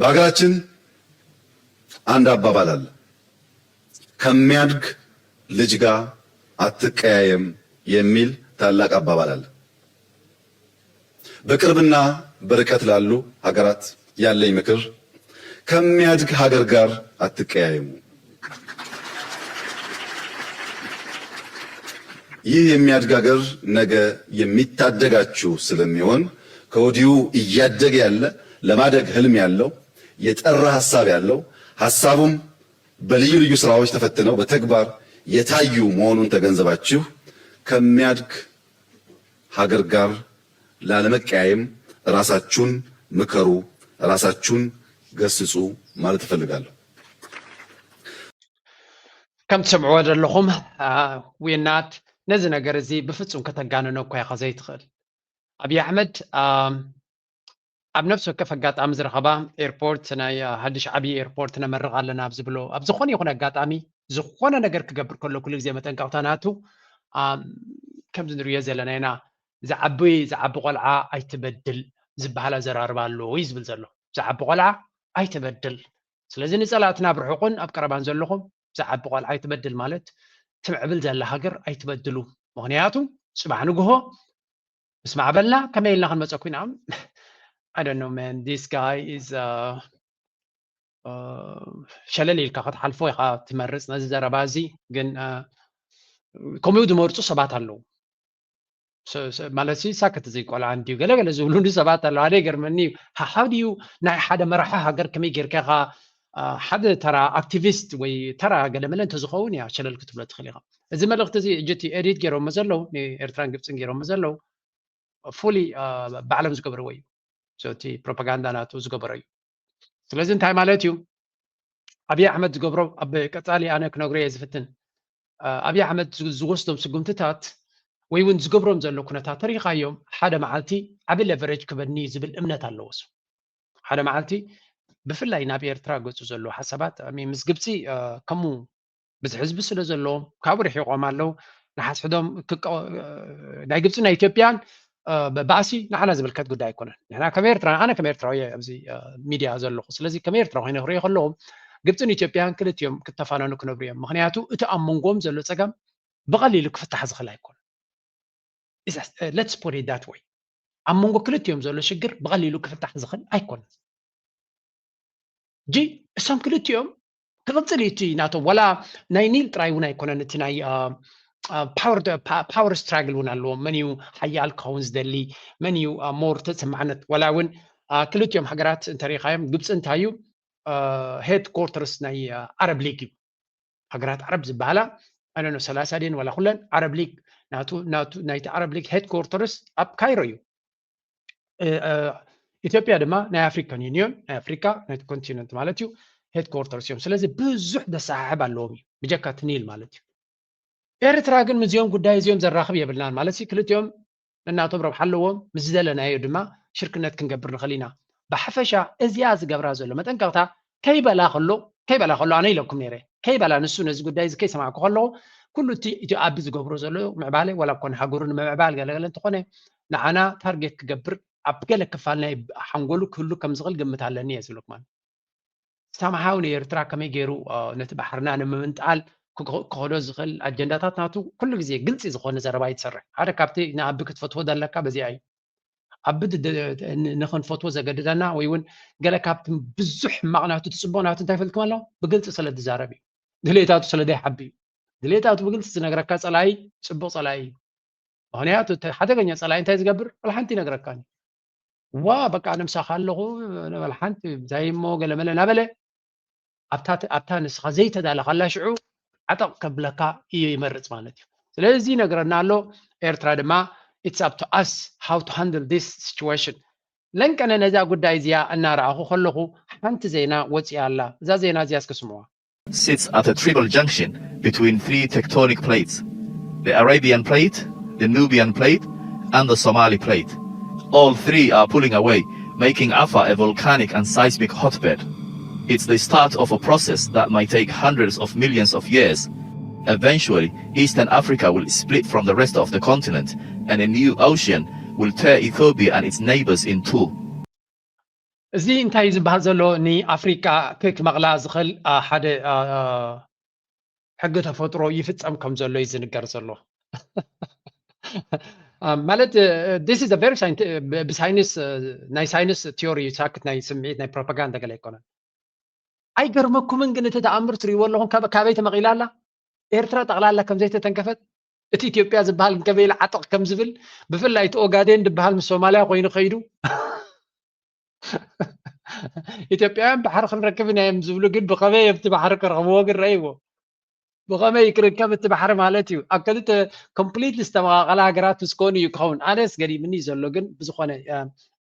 በሀገራችን አንድ አባባል አለ። ከሚያድግ ልጅ ጋር አትቀያየም የሚል ታላቅ አባባል አለ። በቅርብና በርቀት ላሉ ሀገራት ያለኝ ምክር ከሚያድግ ሀገር ጋር አትቀያየሙ። ይህ የሚያድግ ሀገር ነገ የሚታደጋችሁ ስለሚሆን ከወዲሁ እያደገ ያለ ለማደግ ህልም ያለው የጠራ ሀሳብ ያለው ሀሳቡም በልዩ ልዩ ስራዎች ተፈትነው በተግባር የታዩ መሆኑን ተገንዘባችሁ ከሚያድግ ሀገር ጋር ላለመቀያየም ራሳችሁን ምከሩ፣ ራሳችሁን ገስጹ ማለት እፈልጋለሁ። ከም ትሰምዕዎ ዘለኹም ውናት ነዚ ነገር እዚ ብፍጹም ከተጋንኖ እኳ ኢኻ ዘይትኽእል። ኣብይ ኣሕመድ ኣብ ነፍሲ ወከፍ ኣጋጣሚ ዝረኸባ ኤርፖርት ናይ ሓድሽ ዓብዪ ኤርፖርት ነመርቕ ኣለና ኣብ ዝብሎ ኣብ ዝኾነ ይኹን ኣጋጣሚ ዝኾነ ነገር ክገብር ከሎ ኩሉ ግዜ መጠንቀቕታ ናቱ ከምዚ ንሪኦ ዘለና ኢና። ዝዓቢ ዝዓቢ ቆልዓ ኣይትበድል ዝበሃል ኣዘራርባ ኣለዎ እዩ ዝብል ዘሎ። ዝዓቢ ቆልዓ ኣይትበድል። ስለዚ ንፀላእትና ኣብ ርሑቕን ኣብ ቀረባን ዘለኹም ዝዓቢ ቆልዓ ኣይትበድል ማለት ትምዕብል ዘላ ሃገር ኣይትበድሉ። ምክንያቱ ፅባሕ ንግሆ ምስ ማዕበልና ከመይ ኢልና ክንመፀኩም ኢና? I don't know, man, this guy is uh, uh, ሸለል ኢልካ ክትሓልፎ ኢኻ ትመርፅ ነዚ ዘረባ እዚ። ግን uh, ከምኡ ዝመርፁ ሰባት ኣለዉ። ማለት ሳክት እዚ ቆልዓ እንዲዩ ገለገለ ዝብሉኒ ሰባት ኣለዉ። ሓደ ይገርመኒ እዩ። ሓሓው ድዩ ናይ ሓደ መራሒ ሃገር ከመይ ጌርካ ኢኻ ሓደ ተራ ኣክቲቪስት ወይ ተራ ገለመለ እንተዝኸውን ያ ሸለል ክትብሎ ትኽእል ኢኻ። እዚ መልእኽቲ እዚ እጅ እቲ ኤዲት ገይሮሞ ዘለዉ ንኤርትራን ግብፅን ገይሮሞ ዘለዉ ፉሊ ባዕሎም ዝገበርዎ እዩ። እቲ ፕሮፓጋንዳ ናቱ ዝገበሮ እዩ። ስለዚ እንታይ ማለት እዩ? ኣብይ ኣሕመድ ዝገብሮ ኣብ ቀፃሊ ኣነ ክነግሮ እየ ዝፍትን። ኣብይ ኣሕመድ ዝወስዶም ስጉምትታት ወይ እውን ዝገብሮም ዘሎ ኩነታት ተሪኻዮም ሓደ መዓልቲ ዓቢ ሌቨሬጅ ክበኒ ዝብል እምነት ኣለዎ። ሓደ መዓልቲ ብፍላይ ናብ ኤርትራ ገፁ ዘሎ ሓሳባት ምስ ግብፂ ከምኡ ብዙሕ ህዝቢ ስለ ዘለዎም ካብኡ ርሒቖም ኣለዉ። ንሓስሕዶም ናይ ግብፂ ናይ ኢትዮጵያን ባእሲ ንዓና ዝምልከት ጉዳይ ኣይኮነን። ንሕና ከም ኤርትራ ኣነ ከም ኤርትራዊ ኣብዚ ሚድያ ዘለኹ ስለዚ ከም ኤርትራ ኮይነ ክሪኦ ከለኹ ግብፅን ኢትዮጵያን ክልቲኦም ክተፋነኑ ክነብሩ እዮም። ምክንያቱ እቲ ኣብ መንጎም ዘሎ ፀገም ብቐሊሉ ክፍታሕ ዝኽእል ኣይኮነን። Let's put it that way. ኣብ መንጎ ክልቲኦም ዘሎ ሽግር ብቐሊሉ ክፍታሕ ዝኽእል ኣይኮነን። ጂ እሶም ክልቲኦም ክቕፅል እዩ እቲ ናቶም ዋላ ናይ ኒል ጥራይ እውን ኣይኮነን እቲ ናይ ፓወር ስትራግል እውን ኣለዎም። መን እዩ ሓያል ክኸውን ዝደሊ፣ መን እዩ ሞር ተሰማዕነት ዋላ እውን ክልቲኦም ሃገራት እንተሪኢኻዮም ግብፂ እንታይ እዩ ሄድ ኮርተርስ ናይ ዓረብ ሊግ እዩ። ሃገራት ዓረብ ዝበሃላ ኣነ ሰላሳ ድን ዋላ ኩለን ዓረብ ሊግ ናይቲ ዓረብ ሊግ ሄድ ኮርተርስ ኣብ ካይሮ እዩ። ኢትዮጵያ ድማ ናይ ኣፍሪካን ዩኒዮን ናይ ኣፍሪካ ናይ ኮንቲነንት ማለት እዩ ሄድ ኮርተርስ እዮም። ስለዚ ብዙሕ ዘሰሓሕብ ኣለዎም እዩ ብጀካ እቲ ኒል ማለት እዩ። ኤርትራ ግን ምስዚኦም ጉዳይ እዚኦም ዘራኽብ የብልናን ማለት ክልቲኦም ነናቶም ረብሓ ኣለዎም። ምስ ዝደለናዮ ድማ ሽርክነት ክንገብር ንኽእል ኢና። ብሓፈሻ እዚኣ ዝገብራ ዘሎ መጠንቀቕታ ከይበላ ከሎ ከይበላ ከሎ ኣነ ኢለኩም ነይረ ከይበላ ንሱ ነዚ ጉዳይ እዚ ከይሰማዕኩ ከለኹ ኩሉ እቲ ኢትዮ ኣቢ ዝገብሮ ዘሎ ምዕባለ ዋላ እኮ ንሃገሩ ንምምዕባል ገለገለ እንተኾነ ንዓና ታርጌት ክገብር ኣብ ገለ ክፋል ናይ ሓንጎሉ ክህሉ ከም ዝኽእል ግምት ኣለኒ እየ ዝብለኩም። ሳምሃው ንኤርትራ ከመይ ገይሩ ነቲ ባሕርና ንምምንጣል ክኸዶ ዝኽእል ኣጀንዳታት ናቱ ኩሉ ግዜ ግልፂ ዝኾነ ዘረባ ይትሰርሕ። ሓደ ካብቲ ንኣቢ ክትፈትዎ ዘለካ በዚኣ እዩ። ኣቢ ንኽንፈትዎ ዘገድደና ወይ እውን ገለ ካብቲ ብዙሕ ሕማቕ ናቱ ትፅቡቕ ናቱ እንታይ ፈልኩም ኣለዎ ብግልፂ ስለ ዝዛረብ እዩ። ድሌታቱ ስለ ዘይሓቢ እዩ። ድሌታቱ ብግልፂ ዝነግረካ ፀላኢ ፅቡቕ ፀላኢ እዩ። ምክንያቱ እቲ ሓደገኛ ፀላኢ እንታይ ዝገብር ወላ ሓንቲ ይነግረካን እዩ። ዋ በቃ ኣነ ምሳኻ ኣለኹ በል ሓንቲ እንታይ እሞ ገለመለ እናበለ ኣብታ ኣብታ ንስኻ ዘይተዳለኻላ ሽዑ ዓጠቕ ከብለካ እዩ ይመርፅ ማለት እዩ። ስለዚ ይነግረና ኣሎ ኤርትራ ድማ it's up to us how to handle this situation። ለንቀነ ነዛ ጉዳይ እዚኣ እናረኣኹ ከለኹ ሓንቲ ዜና ወፂኣ ኣላ። እዛ ዜና እዚኣ እስኪ ስምዋ። sits at a triple junction between three tectonic plates, the Arabian plate, the Nubian plate, and the Somali plate. All three are pulling away, making Afar a volcanic and seismic hotbed. It's the start of a process that might take hundreds of millions of years. Eventually, Eastern Africa will split from the rest of the continent, and a new ocean will tear Ethiopia and its neighbors in two. እዚ እንታይ እዩ ዝበሃል ዘሎ? ንኣፍሪቃ ክመቕላ ዝኽእል ሓደ ሕጊ ተፈጥሮ ይፍጸም ከም ዘሎ እዩ ዝንገር ዘሎ። ማለት this is very ብሳይንስ፣ ናይ ሳይንስ ቲዮሪ ሳክት ናይ ስምዒት ናይ ፕሮፓጋንዳ ገለ ኣይኮነን። ኣይገርመኩምን ግን እቲ ተኣምር ትሪእዎ ኣለኹም? ካበይ ተመቒላ ኣላ? ኤርትራ ጠቕላላ ከም ዘይተተንከፈት፣ እቲ ኢትዮጵያ ዝበሃል ከበይ ኢሉ ዓጠቕ ከም ዝብል፣ ብፍላይ እቲ ኦጋዴን ዝበሃል ምስ ሶማልያ ኮይኑ ከይዱ ኢትዮጵያውያን ባሕሪ ክንረክብ ኢና እዮም ዝብሉ፣ ግን ብኸመይ ኣብቲ ባሕሪ ክረኽብዎ ግን ረእይዎ። ብኸመይ ክርከብ እቲ ባሕሪ ማለት እዩ? ኣብ ክልተ ኮምፕሊትሊ ዝተመቓቐላ ሃገራት ምስ ኮኑ እዩ ክኸውን። ኣነስ ገሪምኒ ዘሎ ግን ብዝኾነ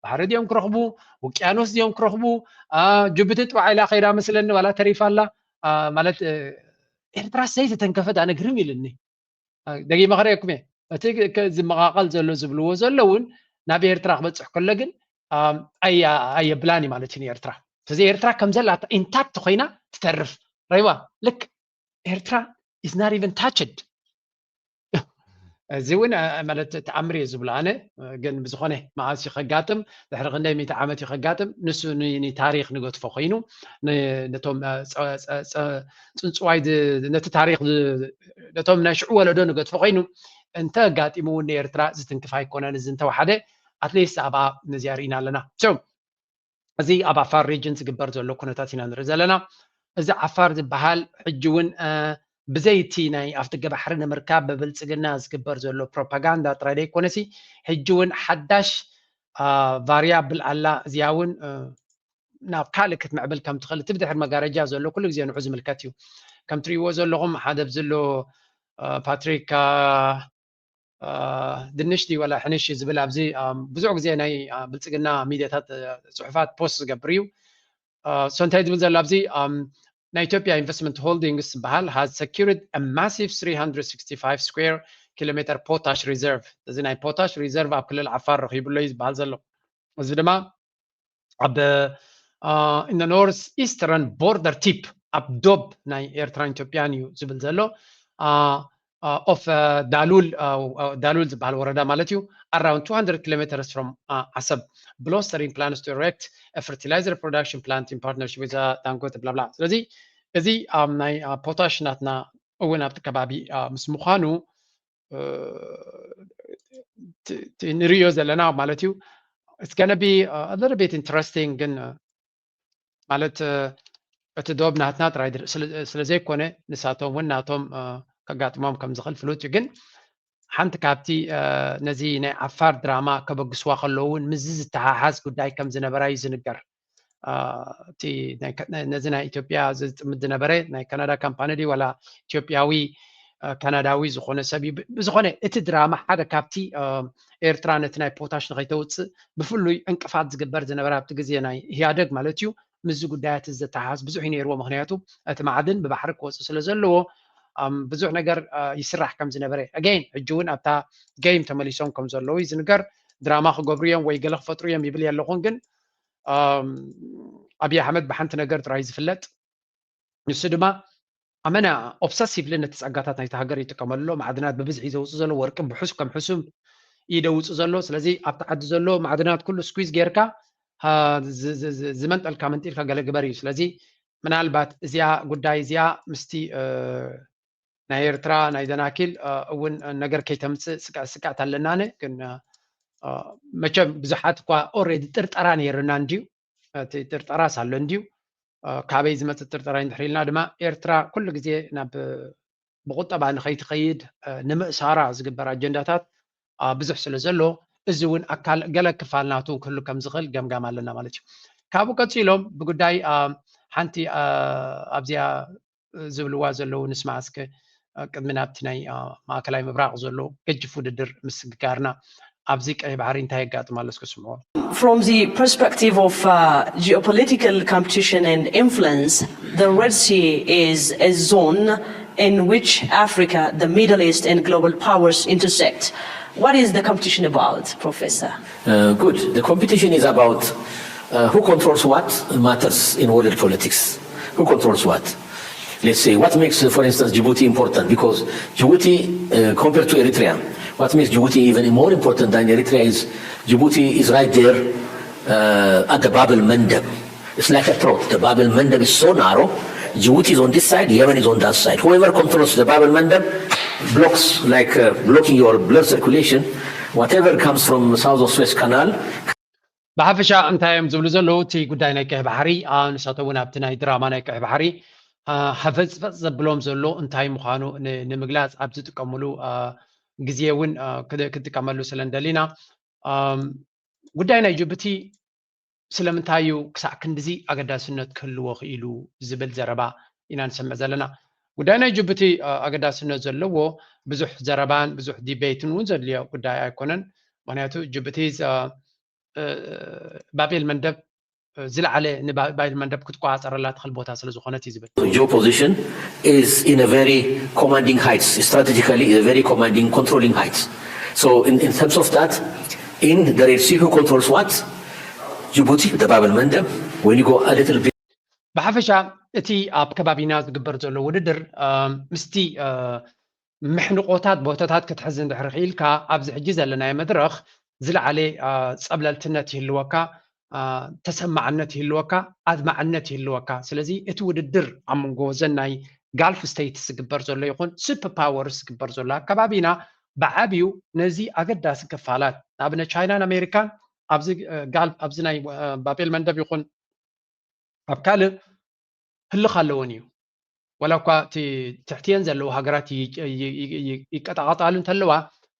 ባሕሪ ድዮም ክረኽቡ፣ ውቅያኖስ ድዮም ክረኽቡ? ጅቡቲ ጥዋዕ ኢላ ከይዳ መስለኒ ዋላ ተሪፋ ኣላ። ማለት ኤርትራስ ዘይተተንከፈት ኣነ ግርም ኢልኒ። ደጊመ ክርእየኩም እየ። እቲ ዝመቓቐል ዘሎ ዝብልዎ ዘሎ እውን ናብ ኤርትራ ክበፅሕ ከሎ ግን ኣየብላን እዩ ማለት እዩ ንኤርትራ። ስለዚ ኤርትራ ከም ዘላታ ኢንታክት ኮይና ትተርፍ። ረይዋ ልክ ኤርትራ is not even touched። እዚ እውን ማለት ተኣምር እየ ዝብሎ ኣነ። ግን ብዝኾነ መዓስ እዩ ከጋጥም? ድሕሪ ክንደይ ሚእቲ ዓመት እዩ ከጋጥም? ንሱ ንታሪክ ንገድፎ ኮይኑ ነቶም ፅንፅዋይ ነቲ ታሪክ ነቶም ናይ ሽዑ ወለዶ ንገድፎ ኮይኑ እንተ ኣጋጢሙ እውን ንኤርትራ ዝትንክፍ ኣይኮነን። እዚ እንተወሓደ ኣትሊስት ኣብኣ ነዚኣ ርኢና ኣለና። እዚ ኣብ ዓፋር ሪጅን ዝግበር ዘሎ ኩነታት ኢና ንርኢ ዘለና። እዚ ዓፋር ዝበሃል ሕጂ እውን ብዘይቲ ናይ ኣፍደገ ባሕሪ ንምርካብ ብብልፅግና ዝግበር ዘሎ ፕሮፓጋንዳ ጥራይ ዘይኮነሲ ሕጂ እውን ሓዳሽ ቫሪያብል ኣላ። እዚኣ እውን ናብ ካልእ ክትምዕብል ከም ትኽእል እቲ ብድሕሪ መጋረጃ ዘሎ ኩሉ ግዜ ንዑ ዝምልከት እዩ። ከም ትሪእዎ ዘለኹም ሓደ ኣብዚ ኣሎ ፓትሪክ ድንሽ ድዩ ዋላ ሕንሽ ዝብል ኣብዚ ብዙሕ ግዜ ናይ ብልፅግና ሚዲያታት ፅሑፋት ፖስት ዝገብር እዩ። ሶ እንታይ ዝብል ዘሎ ኣብዚ ናይ ኢትዮጵያ ኢንቨስትመንት ሆልዲንግስ ዝበሃል has secured a massive three hundred sixty-five square kilometer potash reserve። እዚ ናይ ፖታሽ ሪዘርቭ ኣብ ክልል ዓፋር ረኺቡሎ እዩ ዝበሃል ዘሎ። እዚ ድማ ኣብ in the north eastern border tip ኣብ ዶብ ናይ ኤርትራን ኢትዮጵያን እዩ ዝብል ዘሎ። Of ዳሉል ዳሉል ዝበሃል ወረዳ ማለት እዩ። Around two hundred kilometers from ዓሰብ። Blostering plans to erect a fertilizer production plant in partnership with ዳንጎት ብላብላ። ስለዚ እዚ ናይ ፖታሽ ናትና እውን ኣብቲ ከባቢ ምስ ምዃኑ ንሪዮ ዘለና ማለት እዩ። It's gonna be a little bit interesting ግን ማለት እቲ ዶብ ናትና ጥራይ ስለ ዘይኮነ ንሳቶም እውን ናቶም ከጋጥሞም ከም ዝኽእል ፍሉጥ እዩ። ግን ሓንቲ ካብቲ ነዚ ናይ ዓፋር ድራማ ከበግስዋ ከለዉ እውን ምስዚ ዝተሓሓዝ ጉዳይ ከም ዝነበራ እዩ ዝንገር። ነዚ ናይ ኢትዮጵያ ዝጥምት ዝነበረ ናይ ካናዳ ካምፓኒ ድዩ ዋላ ኢትዮጵያዊ ካናዳዊ ዝኾነ ሰብ እዩ። ብዝኾነ እቲ ድራማ ሓደ ካብቲ ኤርትራ ነቲ ናይ ፖታሽ ንኸይተውፅእ ብፍሉይ ዕንቅፋት ዝግበር ዝነበረ ኣብቲ ግዜ ናይ ኢህኣደግ ማለት እዩ ምስዚ ጉዳያት ዝተሓዝ ብዙሕ እዩ ነይርዎ። ምክንያቱ እቲ ማዕድን ብባሕሪ ክወፅእ ስለ ዘለዎ ብዙሕ ነገር ይስራሕ ከም ዝነበረ ኣገይን ሕጂ እውን ኣብታ ገይም ተመሊሶም ከም ዘለዉ እዩ ዝንገር። ድራማ ክገብሩ እዮም ወይ ገለ ክፈጥሩ እዮም ይብል የለኹን ግን ኣብይ ኣሕመድ ብሓንቲ ነገር ጥራይ ዝፍለጥ ንሱ ድማ ኣመና ኦብሰሲቭሊ ነቲ ፀጋታት ናይቲ ሃገር ይጥቀመሉ ኣሎ። ማዕድናት ብብዝሒ ዘውፅእ ዘሎ ወርቂ ብሕሱ ከም ሕሱም እዩ ደውፅእ ዘሎ። ስለዚ ኣብቲ ዓዲ ዘሎ ማዕድናት ኩሉ ስኩዝ ጌርካ ዝመንጠልካ መንጢልካ ገለ ግበር እዩ። ስለዚ ምናልባት እዚኣ ጉዳይ እዚኣ ምስቲ ናይ ኤርትራ ናይ ደናኪል እውን ነገር ከይተምፅእ ስጋእስጋእት ኣለናነ ግን መቸም ብዙሓት እኳ ኦሬዲ ጥርጠራ ነይርና እንድዩ። እቲ ጥርጠራስ ኣሎ እንድዩ። ካበይ ዝመፅእ ጥርጠራ እንድሕር ኢልና ድማ ኤርትራ ኩሉ ግዜ ናብ ብቁጠባ ንኸይትኸይድ ንምእሳራ ዝግበር ኣጀንዳታት ብዙሕ ስለ ዘሎ እዚ እውን ኣካል ገለ ክፋል ናቱ ክህሉ ከም ዝኽእል ገምጋም ኣለና ማለት እዩ። ካብኡ ቀፂሎም ብጉዳይ ሓንቲ ኣብዚኣ ዝብልዋ ዘለዉ ንስማዕ እስከ ቅድሚ ናብቲ ናይ ማእከላይ ምብራቕ ዘሎ ገጅፍ ውድድር ምስግጋርና ኣብዚ ቀይ ባሕሪ እንታይ የጋጥም ኣሎ እስከ ስምዑ። From the perspective of uh, geopolitical competition and influence, the Red Sea is a zone in which Africa, the Middle East, and global powers intersect. What is the competition about, Professor? Uh, good. The competition is about uh, who controls what matters in world politics. Who controls what? Let's say, what makes, uh, for instance, Djibouti important? Because Djibouti, uh, compared to Eritrea, what makes Djibouti even more important than Eritrea is Djibouti is right there uh, at the Bab el Mandeb. It's like a throat. The Bab el Mandeb is so narrow. Djibouti is on this side, Yemen is on that side. Whoever controls the Bab el Mandeb blocks, like uh, blocking your blood circulation. Whatever comes from south of Suez Canal. ብሓፈሻ እንታይ እዮም ዝብሉ ዘለዉ? እቲ ጉዳይ ናይ ቀይሕ ባሕሪ፣ ንሳቶም እውን ኣብቲ ናይ ድራማ ናይ ቀይሕ ባሕሪ ሃፈፅፈፅ ዘብሎም ዘሎ እንታይ ምዃኑ ንምግላፅ ኣብ ዝጥቀምሉ ግዜ እውን ክጥቀመሉ ስለ እንደሊና፣ ጉዳይ ናይ ጅቡቲ ስለምንታይ እዩ ክሳዕ ክንድዚ ኣገዳስነት ክህልዎ ክኢሉ ዝብል ዘረባ ኢና ንሰምዕ ዘለና። ጉዳይ ናይ ጅቡቲ ኣገዳስነት ዘለዎ ብዙሕ ዘረባን ብዙሕ ዲቤትን እውን ዘድልዮ ጉዳይ ኣይኮነን። ምክንያቱ ጅቡቲ ባቤል መንደብ ዝለዓለ ንባቤል መንደብ ክትቆፃፀረላ ትኽእል ቦታ ስለ ዝኾነት እዩ ዝብል። Your position is in a very commanding heights, strategically is a very commanding, controlling heights. So in, in terms of that, in the Red Sea, who controls what? Djibouti, the Bab el Mandeb. When you go a little bit ብሓፈሻ እቲ ኣብ ከባቢና ዝግበር ዘሎ ውድድር ምስቲ ምሕንቆታት ቦታታት ክትሕዝ እንድሕር ክኢልካ ኣብዚ ሕጂ ዘለናዮ መድረኽ ዝለዓለ ፀብለልትነት ይህልወካ፣ ተሰማዕነት ይህልወካ፣ ኣድማዕነት ይህልወካ። ስለዚ እቲ ውድድር ኣብ መንጎ ዘን ናይ ጋልፍ ስቴትስ ዝግበር ዘሎ ይኹን ሱፐር ፓወርስ ዝግበር ዘሎ ኣብ ከባቢና ብዓብዩ ነዚ ኣገዳሲ ክፋላት ንኣብነት ቻይናን ኣሜሪካን ኣብዚ ጋልፍ ኣብዚ ናይ ባቤል መንደብ ይኹን ኣብ ካልእ ህልኽ ኣለዎን እዩ። ዋላ እኳ እቲ ትሕትየን ዘለዉ ሃገራት ይቀጣቐጣሉ እንተለዋ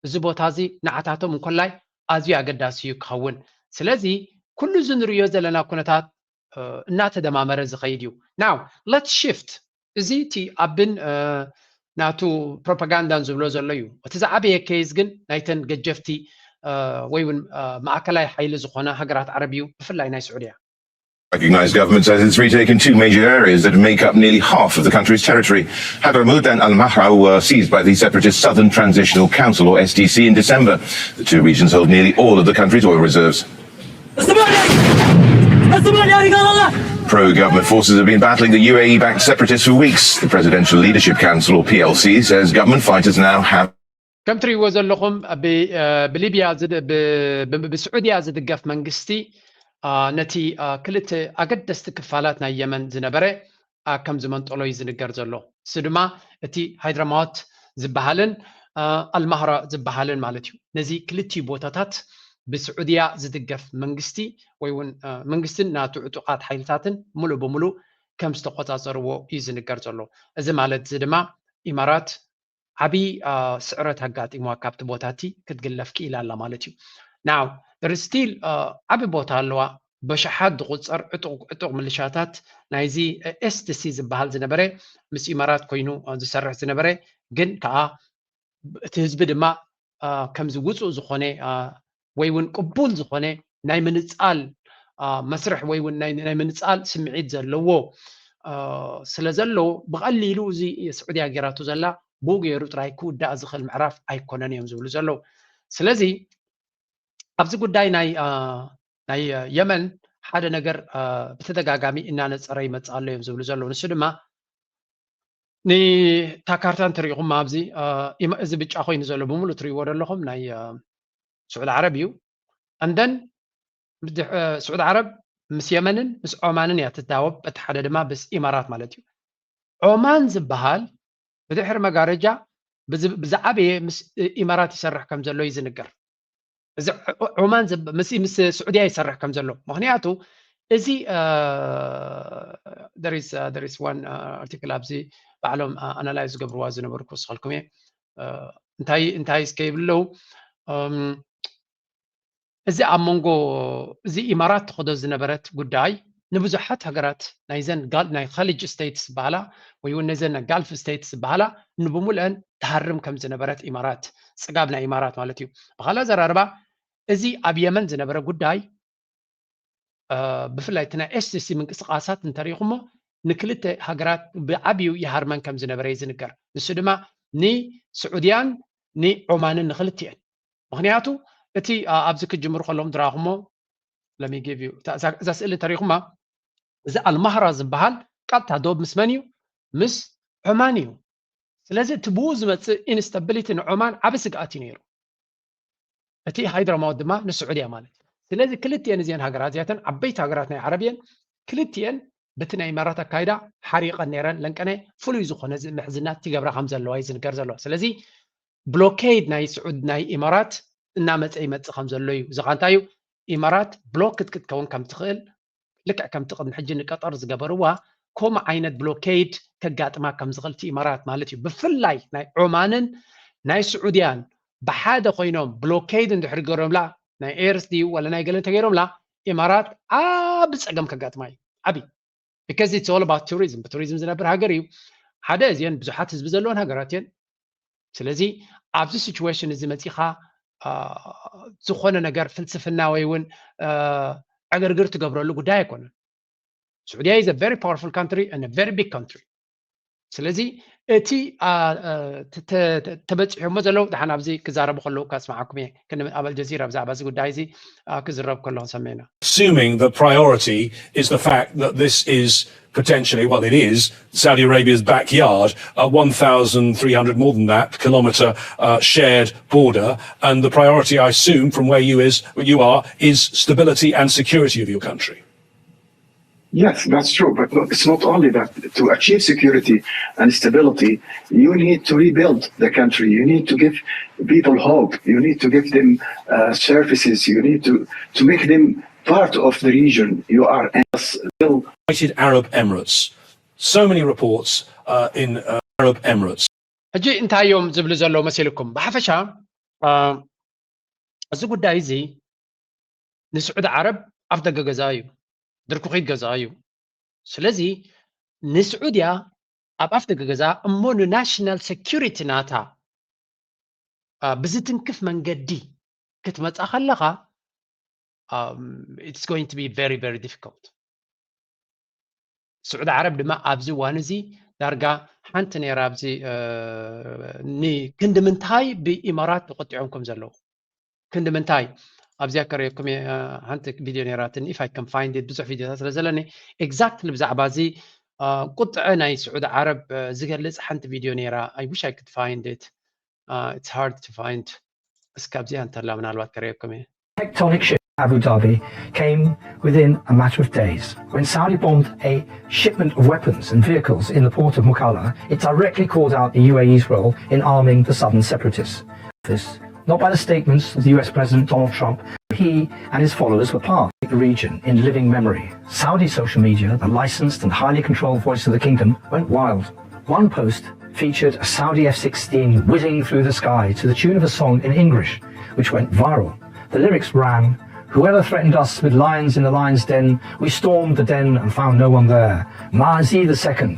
እዚ ቦታ እዚ ንዓታቶም እንኮላይ ኣዝዩ ኣገዳሲ እዩ ክኸውን። ስለዚ ኩሉ እዚ ንርእዮ ዘለና ኩነታት እናተደማመረ ዝኸይድ እዩ። Now let's shift። እዚ እቲ ኣብን ናቱ ፕሮፓጋንዳን ዝብሎ ዘሎ እዩ። እቲ ዝዓበየ ኬዝ ግን ናይተን ገጀፍቲ ወይ እውን ማእከላይ ሓይሊ ዝኾና ሃገራት ዓረብ እዩ፣ ብፍላይ ናይ ስዑድያ። Recognized government says it's retaken two major areas that make up nearly half of the country's territory. Hadramaut and Al Mahra were seized by the separatist Southern Transitional Council, or S T C, in December. The two regions hold nearly all of the country's oil reserves. Pro government forces have been battling the U A E backed separatists for weeks. The Presidential Leadership Council, or P L C, says government fighters now have. ከም ትሪእዎ ዘለኹም ብሊብያ ብስዑድያ ዝድገፍ መንግስቲ ነቲ ክልተ ኣገደስቲ ክፋላት ናይ የመን ዝነበረ ከም ዝመንጠሎ እዩ ዝንገር ዘሎ። እሱ ድማ እቲ ሃይድራማት ዝበሃልን ኣልማህራ ዝበሃልን ማለት እዩ። ነዚ ክልቲኡ ቦታታት ብስዑድያ ዝድገፍ መንግስቲ ወይ እውን መንግስትን ናቱ ዕጡቓት ሓይልታትን ሙሉእ ብሙሉእ ከም ዝተቆፃፀርዎ እዩ ዝንገር ዘሎ። እዚ ማለት እዚ ድማ ኢማራት ዓብዪ ስዕረት ኣጋጢምዋ ካብቲ ቦታ እቲ ክትግለፍ ክኢላ ኣላ ማለት እዩ። ናው there is still ዓቢ ቦታ ኣለዋ። በሽሓት ዝቑፀር ዕጡቕ ምልሻታት ናይዚ ኤስቲሲ ዝበሃል ዝነበረ ምስ ኢማራት ኮይኑ ዝሰርሕ ዝነበረ ግን ከዓ እቲ ህዝቢ ድማ ከምዚ ውፁእ ዝኾነ ወይ እውን ቅቡል ዝኾነ ናይ ምንፃል መስርሕ ወይ እውን ናይ ምንፃል ስምዒት ዘለዎ ስለ ዘሎ ብቐሊሉ እዚ ስዑድያ ጌራቶ ዘላ ብኡ ገይሩ ጥራይ ክውዳእ ዝኽእል ምዕራፍ ኣይኮነን እዮም ዝብሉ ዘለዉ። ስለዚ ኣብዚ ጉዳይ ናይ ናይ የመን ሓደ ነገር ብተደጋጋሚ እናነፀረ ይመፅእ ኣሎ እዮም ዝብሉ ዘለዉ። ንሱ ድማ ንታ ካርታ እንተሪኢኹም ኣብዚ እዚ ብጫ ኮይኑ ዘሎ ብምሉእ ትሪእዎ ዘለኹም ናይ ስዑድ ዓረብ እዩ። እንደን ስዑድ ዓረብ ምስ የመንን ምስ ዖማንን እያ ትዳወብ። በቲ ሓደ ድማ ምስ ኢማራት ማለት እዩ። ዖማን ዝበሃል ብድሕሪ መጋረጃ ብዝዓበየ ምስ ኢማራት ይሰርሕ ከም ዘሎ እዩ ዝንገር። እዚ ዖማን ምስ ስዑድያ ይሰርሕ ከም ዘሎ ምክንያቱ እዚ there is one article ኣብዚ ባዕሎም ኣናላይዝ ዝገብርዋ ዝነበሩ ክወስኸልኩም እየ። እንታይ እንታይ እስከ ይብሉ ኣለዉ እዚ ኣብ መንጎ እዚ ኢማራት ትኸዶ ዝነበረት ጉዳይ ንብዙሓት ሃገራት ናይዘን ናይ ኸሊጅ ስቴትስ ዝበሃላ ወይ እውን ነዘን ናይ ጋልፍ ስቴትስ ዝበሃላ ንብሙልአን ትሃርም ከም ዝነበረት ኢማራት ፅጋብ ናይ ኢማራት ማለት እዩ። ብካልእ ኣዘራርባ እዚ ኣብ የመን ዝነበረ ጉዳይ ብፍላይ እቲ ናይ ኤስቲሲ ምንቅስቃሳት እንተሪኢኹሞ ንክልተ ሃገራት ብዓብዩ ይሃርመን ከም ዝነበረ እዩ ዝንገር። ንሱ ድማ ንስዑድያን ንዖማንን ንክልቲአን። ምክንያቱ እቲ ኣብዚ ክጅምሩ ከለኹም ዝረኣኹሞ let me give you እዛ ስእሊ እንተሪኢኹማ እዚ ኣልማህራ ዝበሃል ቀጥታ ዶብ ምስ መን እዩ? ምስ ዖማን እዩ። ስለዚ እቲ ብኡ ዝመፅእ ኢንስታቢሊቲ ንዖማን ዓቢ ስግኣት እዩ ነይሩ። እቲ ሃይድራማውት ድማ ንስዑድያ ማለት እዩ። ስለዚ ክልቲኤን እዚአን ሃገራት እዚኣተን ዓበይቲ ሃገራት ናይ ዓረብ እየን። ክልቲኤን በቲ ናይ ኢማራት ኣካይዳ ሓሪቐን ነይረን። ለንቀነ ፍሉይ ዝኾነ ምሕዝናት ትገብራ ከም ዘለዋ እዩ ዝንገር ዘሎ። ስለዚ ብሎኬድ ናይ ስዑድ ናይ ኢማራት እናመፀ ይመፅእ ከም ዘሎ እዩ። እዚ ኸ እንታይ እዩ? ኢማራት ብሎክ ክትከውን ከም ትኽእል፣ ልክዕ ከምቲ ቅድሚ ሕጂ ንቀጠር ዝገበርዋ ከምኡ ዓይነት ብሎኬድ ከጋጥማ ከም ዝኽእል እቲ ኢማራት ማለት እዩ። ብፍላይ ናይ ዖማንን ናይ ስዑድያን ብሓደ ኮይኖም ብሎኬድ እንድሕር ገሮምላ፣ ናይ ኤርስ ድዩ ወላ ናይ ገለ እንተገይሮምላ፣ ኢማራት ዓቢ ጸገም ከጋጥማ እዩ። ዓቢ። Because it's all about tourism። ብቱሪዝም ዝነብር ሃገር እዩ። ሓደ እዚአን ብዙሓት ህዝቢ ዘለወን ሃገራት እየን። ስለዚ ኣብዚ ሲቹዌሽን እዚ መጺኻ ዝኾነ ነገር ፍልስፍና ወይ እውን ዕግርግር ትገብረሉ ጉዳይ ኣይኮነን። ስዑድያ is a very powerful country and a very big country። ስለዚ እቲ ተበፂሖሞ ዘለዉ ደሓን ኣብዚ ክዛረቡ ከለዉ ከስማዓኩም እየ። ኣብ ኣልጀዚራ ብዛዕባ እዚ ጉዳይ እዚ ክዝረብ ከለኹ ሰሚዕና። Assuming the priority is the fact that this is potentially, well, it is Saudi Arabia's backyard, a one thousand three hundred, more than that, kilometer uh, shared border. And the priority, I assume, from where you is you are, is stability and security of your country. Yes, that's true. But it's not only that. To achieve security and stability, you need to rebuild the country. You need to give people hope. You need to give them uh, services. You need to, to make them part of the region. You are still United Arab Emirates. So many reports uh, in uh, Arab Emirates. ሕጂ እንታይ እዮም ዝብሉ ዘለዉ መሲልኩም? ብሓፈሻ እዚ ጉዳይ እዚ ንስዑዲ ዓረብ ኣፍ ደገ ገዛ እዩ፣ ድርኩኺት ገዛ እዩ። ስለዚ ንስዑድያ ኣብ ኣፍ ደገ ገዛ እሞ ንናሽናል ሴኪሪቲ ናታ ብዝትንክፍ መንገዲ ክትመፃ ከለኻ it's going to be very very difficult። ስዑዲ ዓረብ ድማ ኣብዚ እዋን እዚ ዳርጋ ሓንቲ ነይራ ኣብዚ ክንዲ ምንታይ ብኢማራት ተቆጢዖም ከም ዘለዉ ክንዲ ምንታይ ኣብዚኣ ከርእየኩም ሓንቲ ቪድዮ ነይራትኒ if I can find it ብዙሕ ቪድዮታት ስለ ዘለኒ exactly ብዛዕባ እዚ ቁጥዐ ናይ ስዑዲ ዓረብ ዝገልፅ ሓንቲ ቪድዮ ነይራ I wish I could find it it's hard to find እስካብዚኣ እንተላ ምናልባት ከርእየኩም እየ Tectonic shift in Abu Dhabi came within a matter of days. When Saudi bombed a shipment of weapons and vehicles in the port of Mukalla, it directly called out the U A E's role in arming the southern separatists. This, not by the statements of the U S President Donald Trump, he and his followers were part of the region in living memory. Saudi social media, the licensed and highly controlled voice of the kingdom, went wild. One post featured a Saudi F sixteen whizzing through the sky to the tune of a song in English, which went viral. The lyrics ran, "Whoever threatened us with lions in the lion's den, we stormed the den and found no one there." Mazi the second,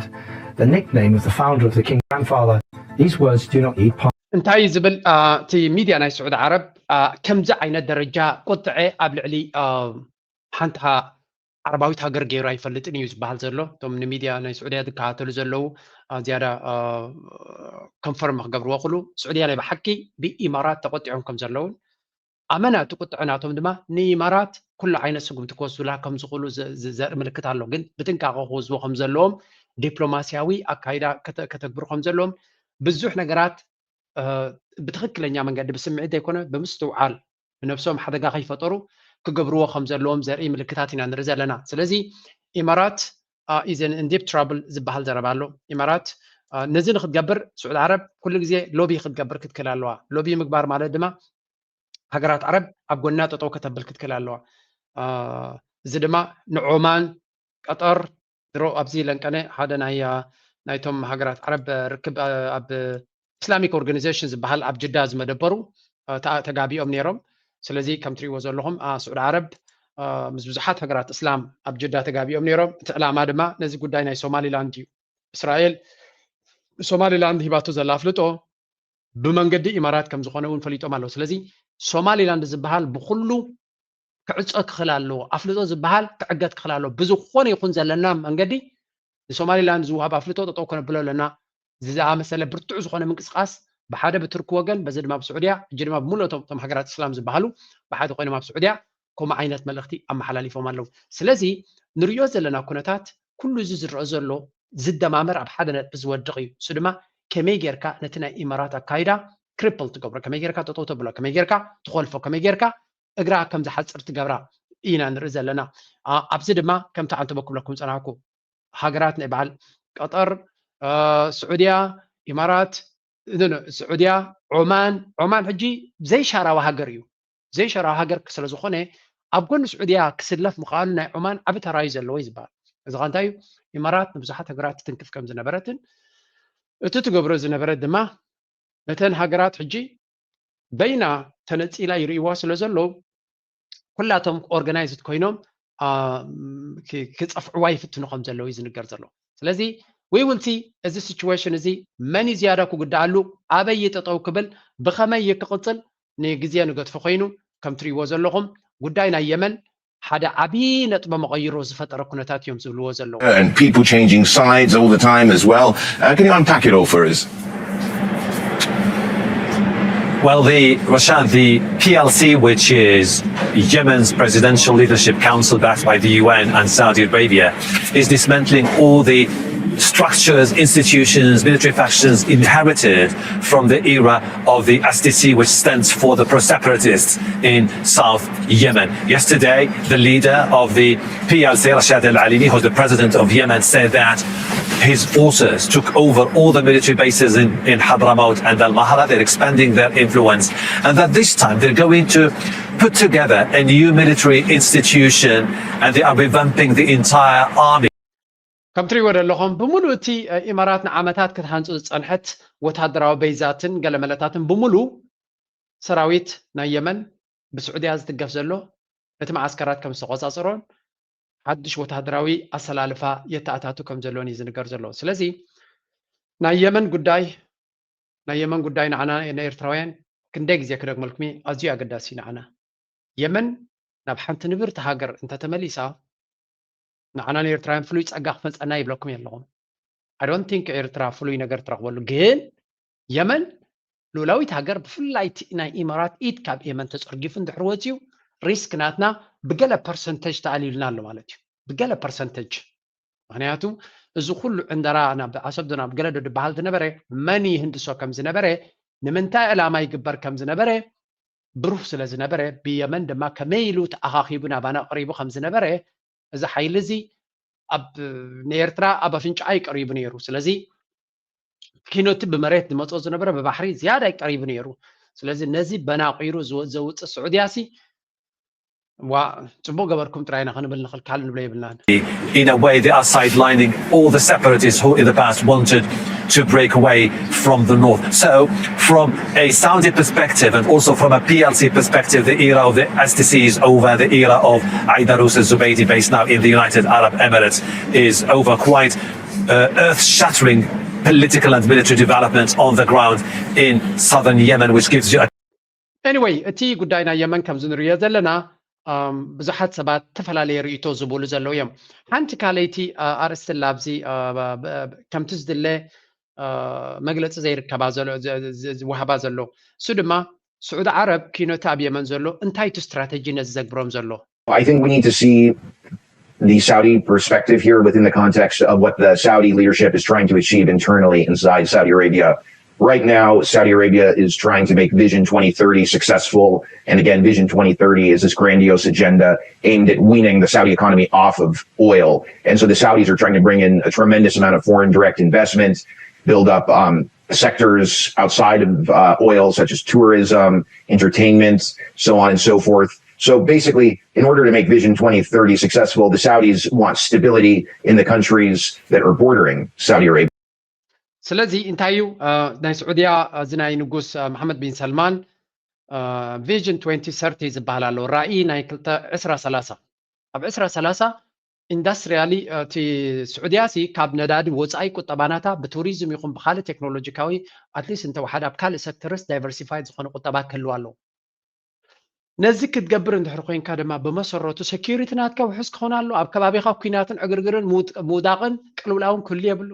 the nickname of the founder of the king's grandfather, these words do not need paraphrasing. እንታይ ዝብል እቲ ሚድያ ናይ ስዑዲ ዓረብ ከምዚ ዓይነት ደረጃ ቁጥዐ ኣብ ልዕሊ ሓንቲ ዓረባዊት ሃገር ገይሩ ኣይፈልጥን እዩ ዝበሃል ዘሎ። እቶም ንሚድያ ናይ ስዑድያ ዝከታተሉ ዘለዉ ዝያዳ ኮንፈርም ክገብርዎ ክሉ ስዑድያ ናይ ብሓቂ ብኢማራት ተቆጢዖም ከም ዘለውን ኣመና እቲ ቁጥዐ ናቶም ድማ ንኢማራት ኩሉ ዓይነት ስጉምቲ ክወስዱላ ከም ዝኽእሉ ዘርኢ ምልክት ኣሎ። ግን ብጥንቃቐ ክወስድዎ ከም ዘለዎም ዲፕሎማስያዊ ኣካይዳ ከተግብሩ ከም ዘለዎም ብዙሕ ነገራት ብትኽክለኛ መንገዲ ብስምዒት ዘይኮነ ብምስትውዓል ብነብሶም ሓደጋ ከይፈጠሩ ክገብርዎ ከም ዘለዎም ዘርኢ ምልክታት ኢና ንርኢ ዘለና። ስለዚ ኢማራት is in deep trouble ዝበሃል ዘረባ ኣሎ። ኢማራት ነዚ ንክትገብር ስዑድ ዓረብ ኩሉ ግዜ ሎቢ ክትገብር ክትክእል ኣለዋ። ሎቢ ምግባር ማለት ድማ ሃገራት ዓረብ ኣብ ጎና ጠጠው ከተብል ክትክእል ኣለዋ። እዚ ድማ ንዖማን ቀጠር ድሮ ኣብዚ ለንቀነ ሓደ ናይ ናይቶም ሃገራት ዓረብ ርክብ ኣብ ኢስላሚክ ኦርጋኒዜሽን ዝበሃል ኣብ ጅዳ ዝመደበሩ ተጋቢኦም ነይሮም። ስለዚ ከም ትሪእዎ ዘለኹም ስዑድ ዓረብ ምስ ብዙሓት ሃገራት እስላም ኣብ ጅዳ ተጋቢኦም ነይሮም። እቲ ዕላማ ድማ ነዚ ጉዳይ ናይ ሶማሊላንድ እዩ። እስራኤል ሶማሊላንድ ሂባቶ ዘላ ኣፍልጦ ብመንገዲ ኢማራት ከም ዝኾነ እውን ፈሊጦም ኣለዉ። ስለዚ ሶማሊላንድ ዝበሃል ብኩሉ ክዕፀ ክኽእል ኣለዎ። ኣፍልጦ ዝበሃል ክዕገት ክኽእል ኣለዎ። ብዝኾነ ይኹን ዘለና መንገዲ ንሶማሊላንድ ዝወሃብ ኣፍልጦ ጠጠው ከነብሎ ኣለና። እዚ ዝኣመሰለ ብርቱዕ ዝኾነ ምንቅስቃስ ብሓደ ብቱርኪ ወገን በዚ ድማ ብስዑድያ ሕጂ ድማ ብምሉእ እቶም እቶም ሃገራት እስላም ዝበሃሉ ብሓደ ኮይኖም ኣብ ስዑድያ ከምኡ ዓይነት መልእኽቲ ኣመሓላሊፎም ኣለዉ። ስለዚ ንሪኦ ዘለና ኩነታት ኩሉ እዚ ዝረአ ዘሎ ዝደማመር ኣብ ሓደ ነጥቢ ዝወድቕ እዩ። እሱ ድማ ከመይ ጌርካ ነቲ ናይ ኢማራት ኣካይዳ ክሪፕል ትገብሮ፣ ከመይ ጌርካ ጠጠው ተብሎ፣ ከመይ ጌርካ ትኾልፎ፣ ከመይ ጌርካ እግራ ከም ዝሓፅር ትገብራ ኢና ንርኢ ዘለና። ኣ- ኣብዚ ድማ ከምቲ ዓንተቦ ክብለኩም ፀናሕኩ፣ ሃገራት ናይ በዓል ቀጠር፣ እ፣ ስዑድያ፣ ኢማራት፣ ኖ፣ ኖ፣ ስዑድያ፣ ዖማን፣ ዖማን ሕጂ ዘይሻራዊ ሃገር እዩ። ዘይሻራዊ ሃገር ስለ ዝኾነ ኣብ ጎኒ ስዑድያ ክስለፍ ምኽኣሉ ናይ ዖማን ዓቢ ተራ እዩ ዘለዎ እዩ ዝበሃል። እዚ ኸ እንታይ እዩ? ኢማራት ንብዙሓት ሃገራት ትትንክፍ ከም ዝነበረትን እቲ ትገብሮ ዝነበረት ድማ ነተን ሃገራት ሕጂ በይና ተነጺላ ይርእይዋ ስለ ዘለዉ ኩላቶም ኦርጋናይዝድ ኮይኖም ኣ፣ ክ- ክጸፍዕዋ ይፍትኑ ከም ዘለዉ እዩ ዝንገር ዘሎ። ስለዚ we will see እዚ ሲቹዌሽን እዚ መን እዩ ዝያዳ ክጉዳኣሉ፣ ኣበይ እዩ ጠጠው ክብል፣ ብኸመይ እዩ ክቕጽል ንግዜ ንገድፎ ኮይኑ ከም ትርእይዎ ዘለኹም ጉዳይ ናይ የመን ሓደ ዓቢ ነጥበ መቐይሮ ዝፈጠረ ኩነታት እዮም ዝብልዎ ዘለዉ። And people changing sides all the time as well. Uh, can you unpack it all for us? Well, the Rashad, the P L C, which is Yemen's Presidential Leadership Council backed by the U N and Saudi Arabia, is dismantling all the structures, institutions, military factions inherited from the era of the S D C, which stands for the pro-separatists in South Yemen. Yesterday, the leader of the P L C, Rashad Al Alimi, who's the president of Yemen, said that his forces took over all the military bases in, in Hadramaut and Al Mahra. They're expanding their influence, and that this time they're going to put together a new military institution and they are revamping the entire army. ከም ትሪእዎ ዘለኹም ብምሉእ እቲ እ፣ ኢማራት ንዓመታት ክትሃንፁ ዝፀንሐት ወታደራዊ በይዛትን ገለመለታትን ብምሉ ሰራዊት ናይ የመን ብስዑድያ ዝትገፍ ዘሎ ነቲ መዓስከራት ከም ዝተቆፃፀሮን ሓድሽ ወታደራዊ ኣሰላልፋ የተኣታቱ ከም ዘለውን እዩ ዝንገር ዘሎ። ስለዚ ናይ የመን ጉዳይ ናይ የመን ጉዳይ ንዓና ንኤርትራውያን ክንደይ ግዜ ክደግመልኩም እየ፣ ኣዝዩ ኣገዳሲ እዩ ንዓና። የመን ናብ ሓንቲ ንብርቲ ሃገር እንተተመሊሳ ንዓና ንኤርትራውያን ፍሉይ ጸጋ ክመጸና ይብለኩም የለኹም። I don't think ኤርትራ ፍሉይ ነገር ትረኽበሉ፣ ግን የመን ልኡላዊት ሃገር ብፍላይ እቲ ናይ ኢማራት ኢድ ካብ የመን ተጸርጊፉ እንድሕር ወጺኡ ሪስክ ናትና ብገለ ፐርሰንተጅ ተኣልዩልና ኣሎ ማለት እዩ። ብገለ ፐርሰንተጅ ምክንያቱ እዚ ኩሉ ዕንደራ ናብ ዓሰብ ዶ ናብ ገለ ዶ ዝበሃል ዝነበረ መን ይህንድሶ ከም ዝነበረ ንምንታይ ዕላማ ይግበር ከም ዝነበረ ብሩህ ስለ ዝነበረ ብየመን ድማ ከመይ ኢሉ ተኣኻኺቡ ናባና ቀሪቡ ከም ዝነበረ እዚ ሓይሊ እዚ ኣብ ንኤርትራ ኣብ ኣፍንጫኣ እዩ ቀሪቡ ነይሩ። ስለዚ ኪኖቲ ብመሬት ዝመፅኦ ዝነበረ ብባሕሪ ዝያዳ እዩ ቀሪቡ ነይሩ። ስለዚ ነዚ በናቂሩ ዝወ- ዘውፅእ ስዑድያ ሲ ዋ ጽቡቅ ገበርኩም ጥራይና ክንብል ንኽልካል ንብሎ የብልናን። In a way, they are sidelining all the separatists who in the past wanted to break away from the north. So, from a Saudi perspective and also from a P L C perspective, the era of the S D C is over, the era of Aidarus al Zubaidi, based now in the United Arab Emirates, is over. Quite uh, earth shattering political and military developments on the ground in southern Yemen, which gives you a Anyway፣ እቲ ጉዳይ ናይ የመን ከምዚ ንርእዮ ዘለና ኣም፣ ብዙሓት ሰባት ዝተፈላለየ ርእይቶ ዝብሉ ዘለዉ እዮም። ሓንቲ ካልኣይቲ ኣ፣ ኣርእስቲ ኣላ ኣብዚ ኣ፣ ብ- ብ- ከምቲ ዝድለ ኣ፣ መግለጺ ዘይርከባ ዘሎ ዝ- ዝ- ዝወሃባ ዘሎ እሱ ድማ ስዑዲ ዓረብ ኪኖቲ ኣብ የመን ዘሎ እንታይ እቲ ስትራተጂ ነዚ ዘግብሮም ዘሎ I think we need to see the Saudi perspective here within the context of what the Saudi leadership is trying to achieve internally inside Saudi Arabia. Right now, Saudi Arabia is trying to make Vision twenty thirty successful. And again, Vision twenty thirty is this grandiose agenda aimed at weaning the Saudi economy off of oil. And so the Saudis are trying to bring in a tremendous amount of foreign direct investment, build up um, sectors outside of uh, oil, such as tourism, entertainment, so on and so forth. So basically, in order to make Vision twenty thirty successful, the Saudis want stability in the countries that are bordering Saudi Arabia. ስለዚ እንታይ እዩ አ፣ ናይ ስዑድያ አ፣ እዚ ናይ ንጉስ አ፣ መሓመድ ቢን ሰልማን ቪዥን ትወንቲ ሰርቲ ዝበሃል ኣሎ፣ ራእይ ናይ ክልተ ዕስራ ሰላሳ። ኣብ ዕስራ ሰላሳ ኢንዳስትሪያሊ እቲ ስዑድያ ሲ ካብ ነዳዲ ወፃኢ ቁጠባ ናታ ብቱሪዝም ይኹን ብካልእ ቴክኖሎጂካዊ ኣትሊስት እንተወሓደ ኣብ ካልእ ሴክተርስ ዳይቨርሲፋይድ ዝኾነ ቁጠባ ክህልዋ ኣለዎ። ነዚ ክትገብር እንድሕር ኮይንካ ድማ ብመሰረቱ ሴኪሪቲ ናትካ ውሑስ ክኾን ኣሎ። ኣብ ከባቢኻ ኩናትን ዕግርግርን ምውጥ- ምውዳቕን ቅልውላውን ክህሉ የብሉ።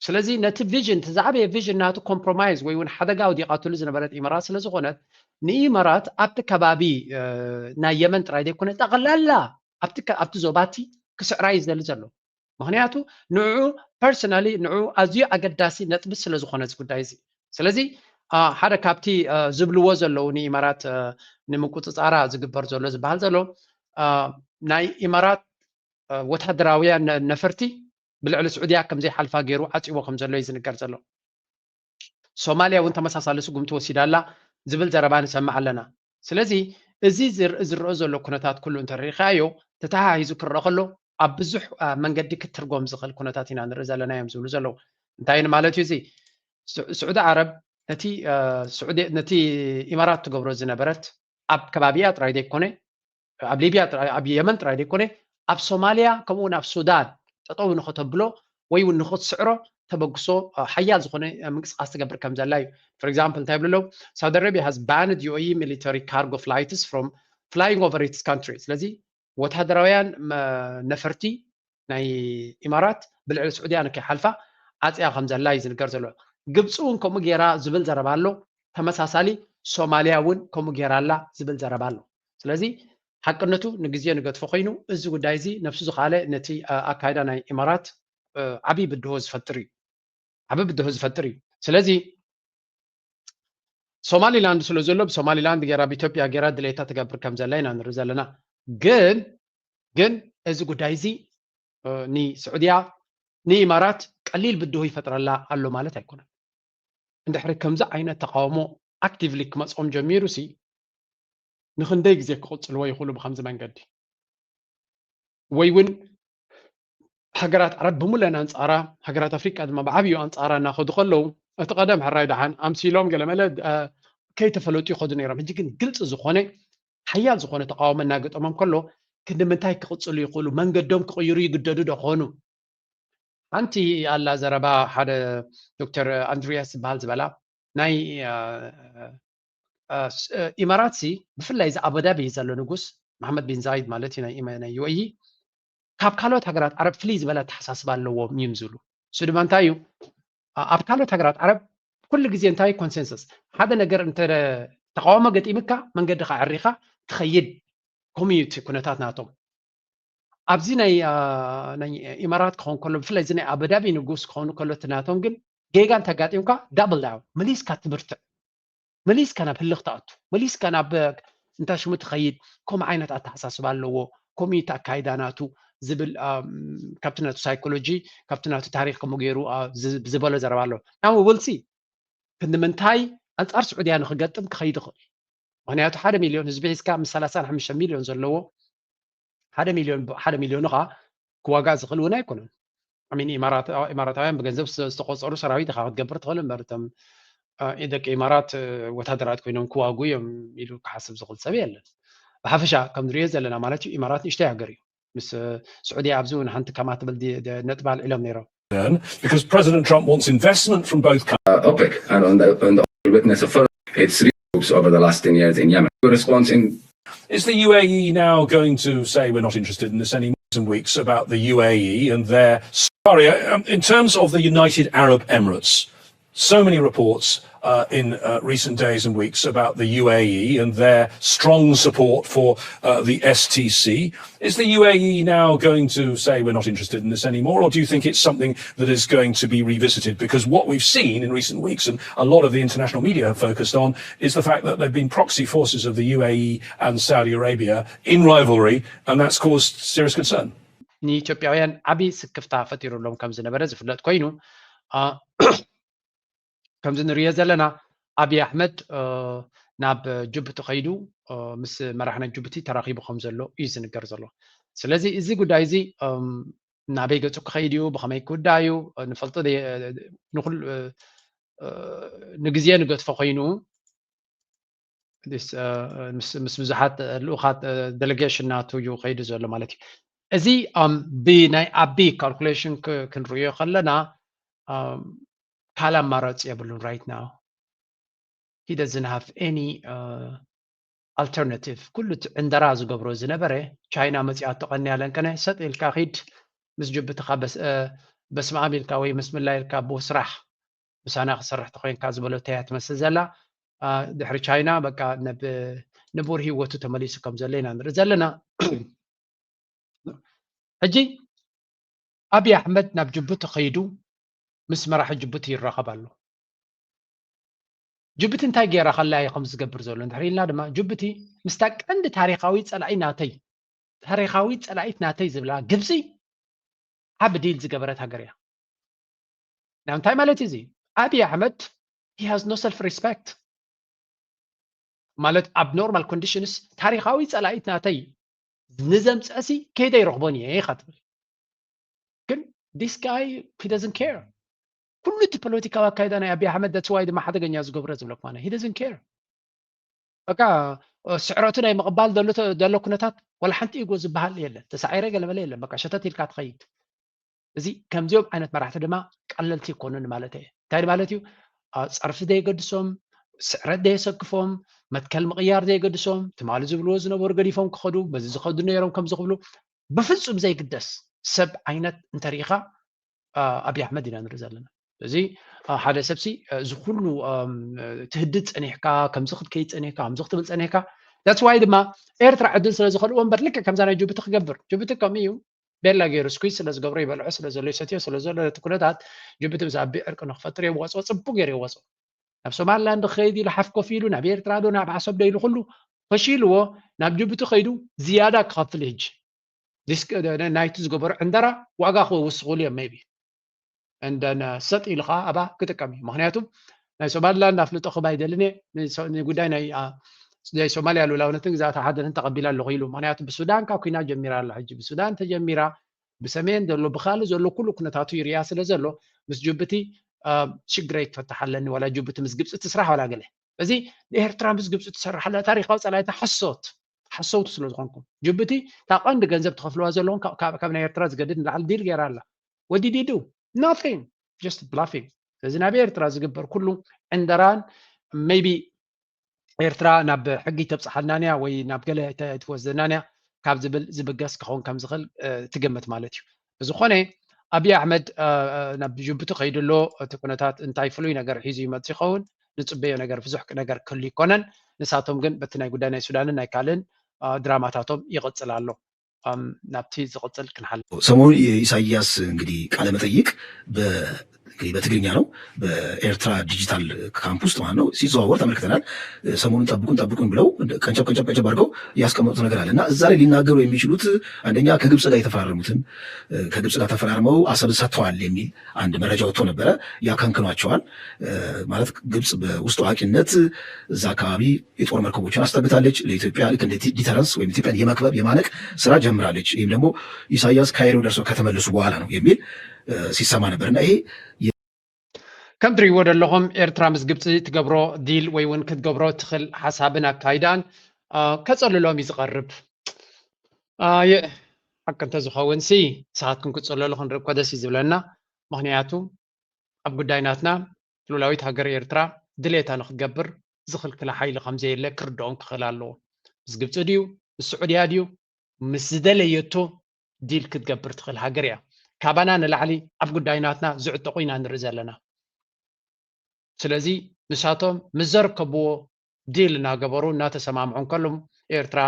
ስለዚ ነቲ ቪዥን እቲ ዝዓበየ ቪዥን ናቱ ኮምፕሮማይዝ ወይ እውን ሓደጋ ኣውዲቓትሉ ዝነበረት ኢመራት ስለ ዝኾነት ንኢመራት ኣብቲ ከባቢ እ፣ ናይ የመን ጥራይ ዘይኮነ ጠቕላላ ኣብቲ ከ- ኣብቲ ዞባቲ ክስዕራ እዩ ዝደሊ ዘሎ። ምክንያቱ ንዑ ፐርሰናሊ ንዑ ኣዝዩ ኣገዳሲ ነጥቢ ስለ ዝኾነ እዚ ጉዳይ እዚ። ስለዚ ሓደ ካብቲ ዝብልዎ ዘለዉ ንኢማራት ንምቁፅፃራ ዝግበር ዘሎ ዝበሃል ዘሎ ናይ ኢማራት ወታደራውያን ነፈርቲ ብልዕሊ ስዑድያ ከምዘይሓልፋ ገይሩ ዓፅዎ ከም ዘሎ እዩ ዝንገር ዘሎ። ሶማልያ እውን ተመሳሳሊ ስጉምቲ ወሲዳ ኣላ ዝብል ዘረባ ንሰምዕ ኣለና። ስለዚ እዚ ዝረአ ዘሎ ኩነታት ኩሉ እንተሪኢኻዮ ተተሓሂዙ ክረአ ከሎ ኣብ ብዙሕ መንገዲ ክትርጎም ዝኽእል ኩነታት ኢና ንርኢ ዘለና እዮም ዝብሉ ዘለዉ። እንታይ ማለት እዩ እዚ? ስዑዲ ዓረብ ነቲ ኢማራት ትገብሮ ዝነበረት ኣብ ከባቢያ ጥራይ ዘይኮነ ኣብ ሊብያ ኣብ የመን ጥራይ ዘይኮነ ኣብ ሶማልያ ከምኡ እውን ኣብ ሱዳን ጠጠው ንኸተብሎ ወይ እውን ንኽትስዕሮ ተበግሶ ሓያል ዝኾነ ምንቅስቃስ ትገብር ከም ዘላ እዩ። For example እንታይ ይብሉ ኣለዉ? Saudi Arabia has banned U A E military cargo flights from flying over its country። ስለዚ ወታደራውያን ነፈርቲ ናይ ኢማራት ብልዕሊ ስዑድያ ንከይሓልፋ ዓፅያ ከም ዘላ እዩ ዝንገር ዘሎ። ግብፂ እውን ከምኡ ገይራ ዝብል ዘረባ ኣሎ። ተመሳሳሊ ሶማልያ እውን ከምኡ ገይራ ኣላ ዝብል ዘረባ ኣሎ። ስለዚ ሓቅነቱ ንግዜ ንገድፎ ኮይኑ እዚ ጉዳይ እዚ ነብሱ ዝኻለ ነቲ ኣካይዳ ናይ ኢማራት ዓብዪ ብድሆ ዝፈጥር እዩ። ዓብዪ ብድሆ ዝፈጥር እዩ። ስለዚ ሶማሊላንድ ስለ ዘሎ ብሶማሊላንድ ገይራ ብኢትዮጵያ ገይራ ድሌታ ትገብር ከም ዘላ ኢና ንርኢ ዘለና። ግን ግን እዚ ጉዳይ እዚ ንስዑድያ ንኢማራት ቀሊል ብድሆ ይፈጥረላ ኣሎ ማለት ኣይኮነን። እንድሕሪ ከምዚ ዓይነት ተቃውሞ ኣክቲቭሊ ክመፅኦም ጀሚሩ ሲ ንክንደይ ግዜ ክቕፅልዎ ይኽእሉ ብከምዚ መንገዲ? ወይ እውን ሃገራት ዓረብ ብምለን ኣንፃራ፣ ሃገራት ኣፍሪቃ ድማ ብዓብዩ ኣንፃራ እናኸዱ ከለዉ እቲ ቀደም ሕራይ ደሓን ኣምሲሎም ገለመለ ከይተፈለጡ ይኸዱ ነይሮም። ሕጂ ግን ግልፂ ዝኾነ ሓያል ዝኾነ ተቃውሞ እናገጠሞም ከሎ ክንዲ ምንታይ ክቕፅሉ ይኽእሉ? መንገዶም ክቕይሩ ይግደዱ ዶ ኾኑ? ሓንቲ ኣላ ዘረባ ሓደ ዶክተር ኣንድሪያስ ዝበሃል ዝበላ ናይ ኢማራት ሲ ብፍላይ እዚ ኣቡዳቢ ዘሎ ንጉስ መሓመድ ቢን ዛይድ ማለት እዩ ናይ ዩኤኢ ካብ ካልኦት ሃገራት ዓረብ ፍልይ ዝበለ ኣተሓሳስባ ኣለዎም እዮም ዝብሉ። እሱ ድማ እንታይ እዩ? ኣብ ካልኦት ሃገራት ዓረብ ኩሉ ግዜ እንታይ ኮንሰንሰስ ሓደ ነገር እንተ ተቃውሞ ገጢምካ መንገድኻ ዕሪኻ ትኸይድ ኮሚኒቲ ኩነታት ናቶም ኣብዚ ናይ ኢማራት ክኸውን ከሎ ብፍላይ እዚ ናይ ኣቡዳቢ ንጉስ ክኸውን ከሎ እቲ ናቶም ግን ጌጋ እንተጋጢምካ ዳብል ዳውን መሊስካ ትብርትዕ መሊስካ ናብ ህልኽ ትኣቱ መሊስካ ናብ እንታይ ሽሙ ትኸይድ ከምኡ ዓይነት ኣተሓሳስባ ኣለዎ ከምኡ እዩ ኣካይዳ ናቱ ዝብል ካብቲ ናቱ ሳይኮሎጂ ካብቲ ናቱ ታሪክ ከምኡ ገይሩ ዝበሎ ዘረባ ኣሎ now we will see ክንዲ ምንታይ ኣንፃር ስዑድያ ንክገጥም ክኸይድ ይኽእል ምክንያቱ ሓደ ሚልዮን ህዝቢ ሒዝካ ምስ ሰላሳን ሓሙሽተ ሚልዮን ዘለዎ ሓደ ሚልዮን ሓደ ሚልዮን ከዓ ክዋጋእ ዝኽእል እውን ኣይኮነን። ሚን ኢማራታውያን ብገንዘብ ዝተቆፀሩ ሰራዊት ኢኻ ክትገብር ትኽእል እምበር እቶም ደቂ ኢማራት ወታደራት ኮይኖም ክዋጉ እዮም ኢሉ ክሓስብ ዝኽእል ሰብ የለን። ብሓፈሻ ከም ንሪኦ ዘለና ማለት እዩ ኢማራት ንእሽተይ ሃገር እዩ። ምስ ስዑድያ ኣብዚ እውን ሓንቲ ከምኣ ትብል ነጥቢ ኣልዒሎም ነይሮም። Because President Trump wants investment from both countries. Uh, OPEC and on the, on the witness of further its groups over the last ten years in Yemen. The response in Is the U A E now going to say we're not interested in this anymore? In weeks about the U A E and their sorry, um, in terms of the United Arab Emirates, so many reports uh, in uh, recent days and weeks about the U A E and their strong support for uh, the S T C. Is the U A E now going to say we're not interested in this anymore, or do you think it's something that is going to be revisited? Because what we've seen in recent weeks, and a lot of the international media have focused on, is the fact that there have been proxy forces of the U A E and Saudi Arabia in rivalry, and that's caused serious concern. ንኢትዮጵያውያን ዓብዪ ስክፍታ ፈጢሩሎም ከም ዝነበረ ዝፍለጥ ኮይኑ ከምዚ ንሪኦ ዘለና ኣብይ ኣሕመድ ናብ ጅቡቲ ከይዱ ምስ መራሒ ናይ ጅቡቲ ተራኺቡ ከም ዘሎ እዩ ዝንገር ዘሎ። ስለዚ እዚ ጉዳይ እዚ ናበይ ገፁ ክኸይድ እዩ፣ ብኸመይ ክውዳእ እዩ ንፈልጦ ንግዜ ንገድፎ ኮይኑ ምስ ብዙሓት ልኡኻት ዴሌጌሽን ናቱ እዩ ከይዱ ዘሎ ማለት እዩ። እዚ ብናይ ኣቢ ካልኩሌሽን ክንርእዮ ከለና ካልእ ኣማራፂ የብሉን right now he doesn't have any alternative ኩሉ እቲ ዕንደራ ዝገብሮ ዝነበረ ቻይና መፂኣቶ ቀንያለን ከነ ሰጥ ኢልካ ኺድ ምስ ጅቡትኻ በስመኣም ኢልካ ወይ ምስምላ ኢልካ ብስራሕ ምሳና ክሰርሕ ተኮይንካ ዝበለቶ እያ ትመስል ዘላ ድሕሪ ቻይና በቃ ንቡር ህይወቱ ተመሊሱ ከም ዘሎ ኢና ንርኢ ዘለና ሕጂ ኣብይ ኣሕመድ ናብ ጅቡቲ ከይዱ ምስ መራሒ ጅቡቲ ይራኸብ ኣሎ ጅቡቲ እንታይ ገይራ ከላ እዩ ከም ዝገብር ዘሎ እንድሕር ኢልና ድማ፣ ጅቡቲ ምስታ ቀንዲ ታሪኻዊ ጸላኢ ናተይ፣ ታሪኻዊ ጸላኢት ናተይ ዝብላ ግብጺ ዓቢ ዲል ዝገበረት ሃገር እያ። ና እንታይ ማለት እዩ እዚ? ኣብይ ኣሕመድ he has no self respect። ማለት ኣብ normal conditions ታሪኻዊ ጸላኢት ናተይ ንዘምጽእሲ ከይደ ይረኽቦን እየ ኢኻ ትብል። ግን this guy, he doesn't care። ኩሉ እቲ ፖለቲካዊ ኣካይዳ ናይ ኣብይ ኣሕመድ፣ that's why ድማ ሓደገኛ ዝገብረ ዝብለኩም ኣነ፣ he doesn't care። በቃ ስዕረቱ ናይ ምቕባል ዘሎ ኩነታት ወላ ሓንቲ ኢጎ ዝበሃል የለን። ተሳዒረ ገለ መለ የለን። በቃ ሸተት ኢልካ ትኸይድ። እዚ ከምዚኦም ዓይነት መራሕቲ ድማ ቀለልቲ ይኮኑን ማለት እየ። እንታይ ማለት እዩ? ጸርፊ ዘየገድሶም፣ ስዕረት ዘየሰክፎም፣ መትከል ምቕያር ዘየገድሶም፣ ትማሊ ዝብልዎ ዝነበሩ ገዲፎም ክኸዱ፣ በዚ ዝኸዱ ነይሮም ከምዚ ክብሉ ብፍጹም ዘይግደስ ሰብ ዓይነት እንተሪኢኻ ኣብይ ኣሕመድ ኢና ንርኢ ዘለና። እዚ ሓደ ሰብሲ እዚ ኩሉ ትህድድ ጸኒሕካ፣ ከምዚ ክትከይድ ጸኒሕካ፣ ከምዚ ክትብል ጸኒሕካ። That's why ድማ ኤርትራ ዕድል ስለ ዝኸልእዎ እምበር ልክዕ ከምዛ ናይ ጅቡቲ ክገብር። ጅቡቲ ከምኡ እዩ። ቤላ ገይሩ ስኩዝ ስለ ዝገብሮ ይበልዖ ስለ ዘሎ ይሰትዮ ስለ ዘሎ ነቲ ኩነታት ጅቡቲ ምስ ኣቢ ዕርቂ ንክፈጥር የዋፅኦ፣ ፅቡቅ ገይሩ የዋፅኦ። ናብ ሶማሊላንድ ክኸይድ ኢሉ ሓፍ ኮፍ ኢሉ ናብ ኤርትራ ዶ ናብ ዓሰብ ዶ ኢሉ ኩሉ ፈሺልዎ ናብ ጅቡቲ ከይዱ ዝያዳ ክኸፍል እዩ። ሕጂ ናይቲ ዝገበሮ ዕንደራ ዋጋ ክወስኹሉ እዮም maybe and then ሰጥ ኢሉ ከዓ ኣባ ክጥቀም እዩ። ምክንያቱ ናይ ሶማሊላንድ ኣፍልጦ ክባ ኣይደልን እየ። ንጉዳይ ናይ ሶማልያ ልኡላውነትን ግዛኣት ሓድነትን ተቐቢላ ኣለኹ ኢሉ። ምክንያቱ ብሱዳን ካብ ኩና ጀሚራ ኣላ። ሕጂ ብሱዳን ተጀሚራ ብሰሜን ዘሎ ብካልእ ዘሎ ኩሉ ኩነታቱ ይርያ ስለ ዘሎ ምስ ጅቡቲ ሽግረይ ክፈትሕ ኣለኒ፣ ዋላ ጅቡቲ ምስ ግብፂ ትስራሕ ዋላ ገለ። እዚ ንኤርትራ ምስ ግብፂ ትሰርሕ ኣላ ታሪካዊ ፀላይታ ሓሶት ሓሰውቲ ስለ ዝኾንኩም። ጅቡቲ እታ ቀንዲ ገንዘብ ትኸፍልዋ ዘለኹም ካብ ናይ ኤርትራ ዝገድድ ንላዕሊ ዲል ገይራ ኣላ። What did he do? Nothing. Just bluffing። ስለዚ ናብ ኤርትራ ዝግበር ኩሉ ዕንደራን maybe ኤርትራ ናብ ሕጊ ተብፅሓልናንያ ወይ ናብ ገለ ትወስደናንያ ካብ ዝብል ዝብገስ ክኸውን ከም ዝኽእል ትግምት ማለት እዩ። ብዝኾነ ኣብይ ኣሕመድ ናብ ጅቡቲ ከይዱ ኣሎ። እቲ ኩነታት እንታይ ፍሉይ ነገር ሒዙ ይመፅእ ይኸውን? ንፅበዮ ነገር ብዙሕ ነገር ክህሉ ይኮነን። ንሳቶም ግን በቲ ናይ ጉዳይ ናይ ሱዳንን ናይ ካልእን ድራማታቶም ይቕፅል ኣሎ። ናብቲ ዝቕፅል ክንሓልፍ። ሰሞኑን ኢሳያስ እንግዲህ ቃለ መጠይቅ በትግርኛ ነው፣ በኤርትራ ዲጂታል ካምፕ ውስጥ ማለት ነው ሲዘዋወር ተመልክተናል። ሰሞኑን ጠብቁን ጠብቁን ብለው ቀንጨብ ቀንጨብ ቀንጨብ አድርገው ያስቀመጡት ነገር አለ እና እዛ ላይ ሊናገሩ የሚችሉት አንደኛ ከግብፅ ጋር የተፈራረሙትን፣ ከግብፅ ጋር ተፈራርመው አሰብን ሰጥተዋል የሚል አንድ መረጃ ወጥቶ ነበረ። ያከንክኗቸዋል። ማለት ግብፅ በውስጥ አዋቂነት እዛ አካባቢ የጦር መርከቦችን አስጠግታለች። ለኢትዮጵያ ልክ እንደ ዲተረንስ ወይም ኢትዮጵያን የመክበብ የማነቅ ስራ ጀምራለች። ይህም ደግሞ ኢሳያስ ካይሮ ደርሰው ከተመለሱ በኋላ ነው የሚል ሲሰማ ነበር እና ይሄ ከም ትሪእዎ ዘለኹም ኤርትራ ምስ ግብፂ ትገብሮ ዲል ወይ እውን ክትገብሮ ትኽእል ሓሳብን ኣካይዳን ከፀልሎም እዩ ዝቐርብ። ሓቂ እንተዝኸውን ሲ ንስኻትኩም ክትፀለሉ ክንርኢ እኮ ደስ እዩ ዝብለና። ምክንያቱ ኣብ ጉዳይ ናትና ልኡላዊት ሃገር ኤርትራ ድሌታ ንክትገብር ዝኽልክላ ሓይሊ ከምዘየለ ክርድኦም ክኽእል ኣለዎ። ምስ ግብፂ ድዩ ምስ ስዑድያ ድዩ ምስ ዝደለየቶ ዲል ክትገብር ትኽእል ሃገር እያ። ካባና ንላዕሊ ኣብ ጉዳይ ናትና ዝዕጠቑ ኢና ንርኢ ዘለና። ስለዚ ንሳቶም ምስ ዘርከብዎ ዲል እናገበሩ እናተሰማምዑ እንከሎም ኤርትራ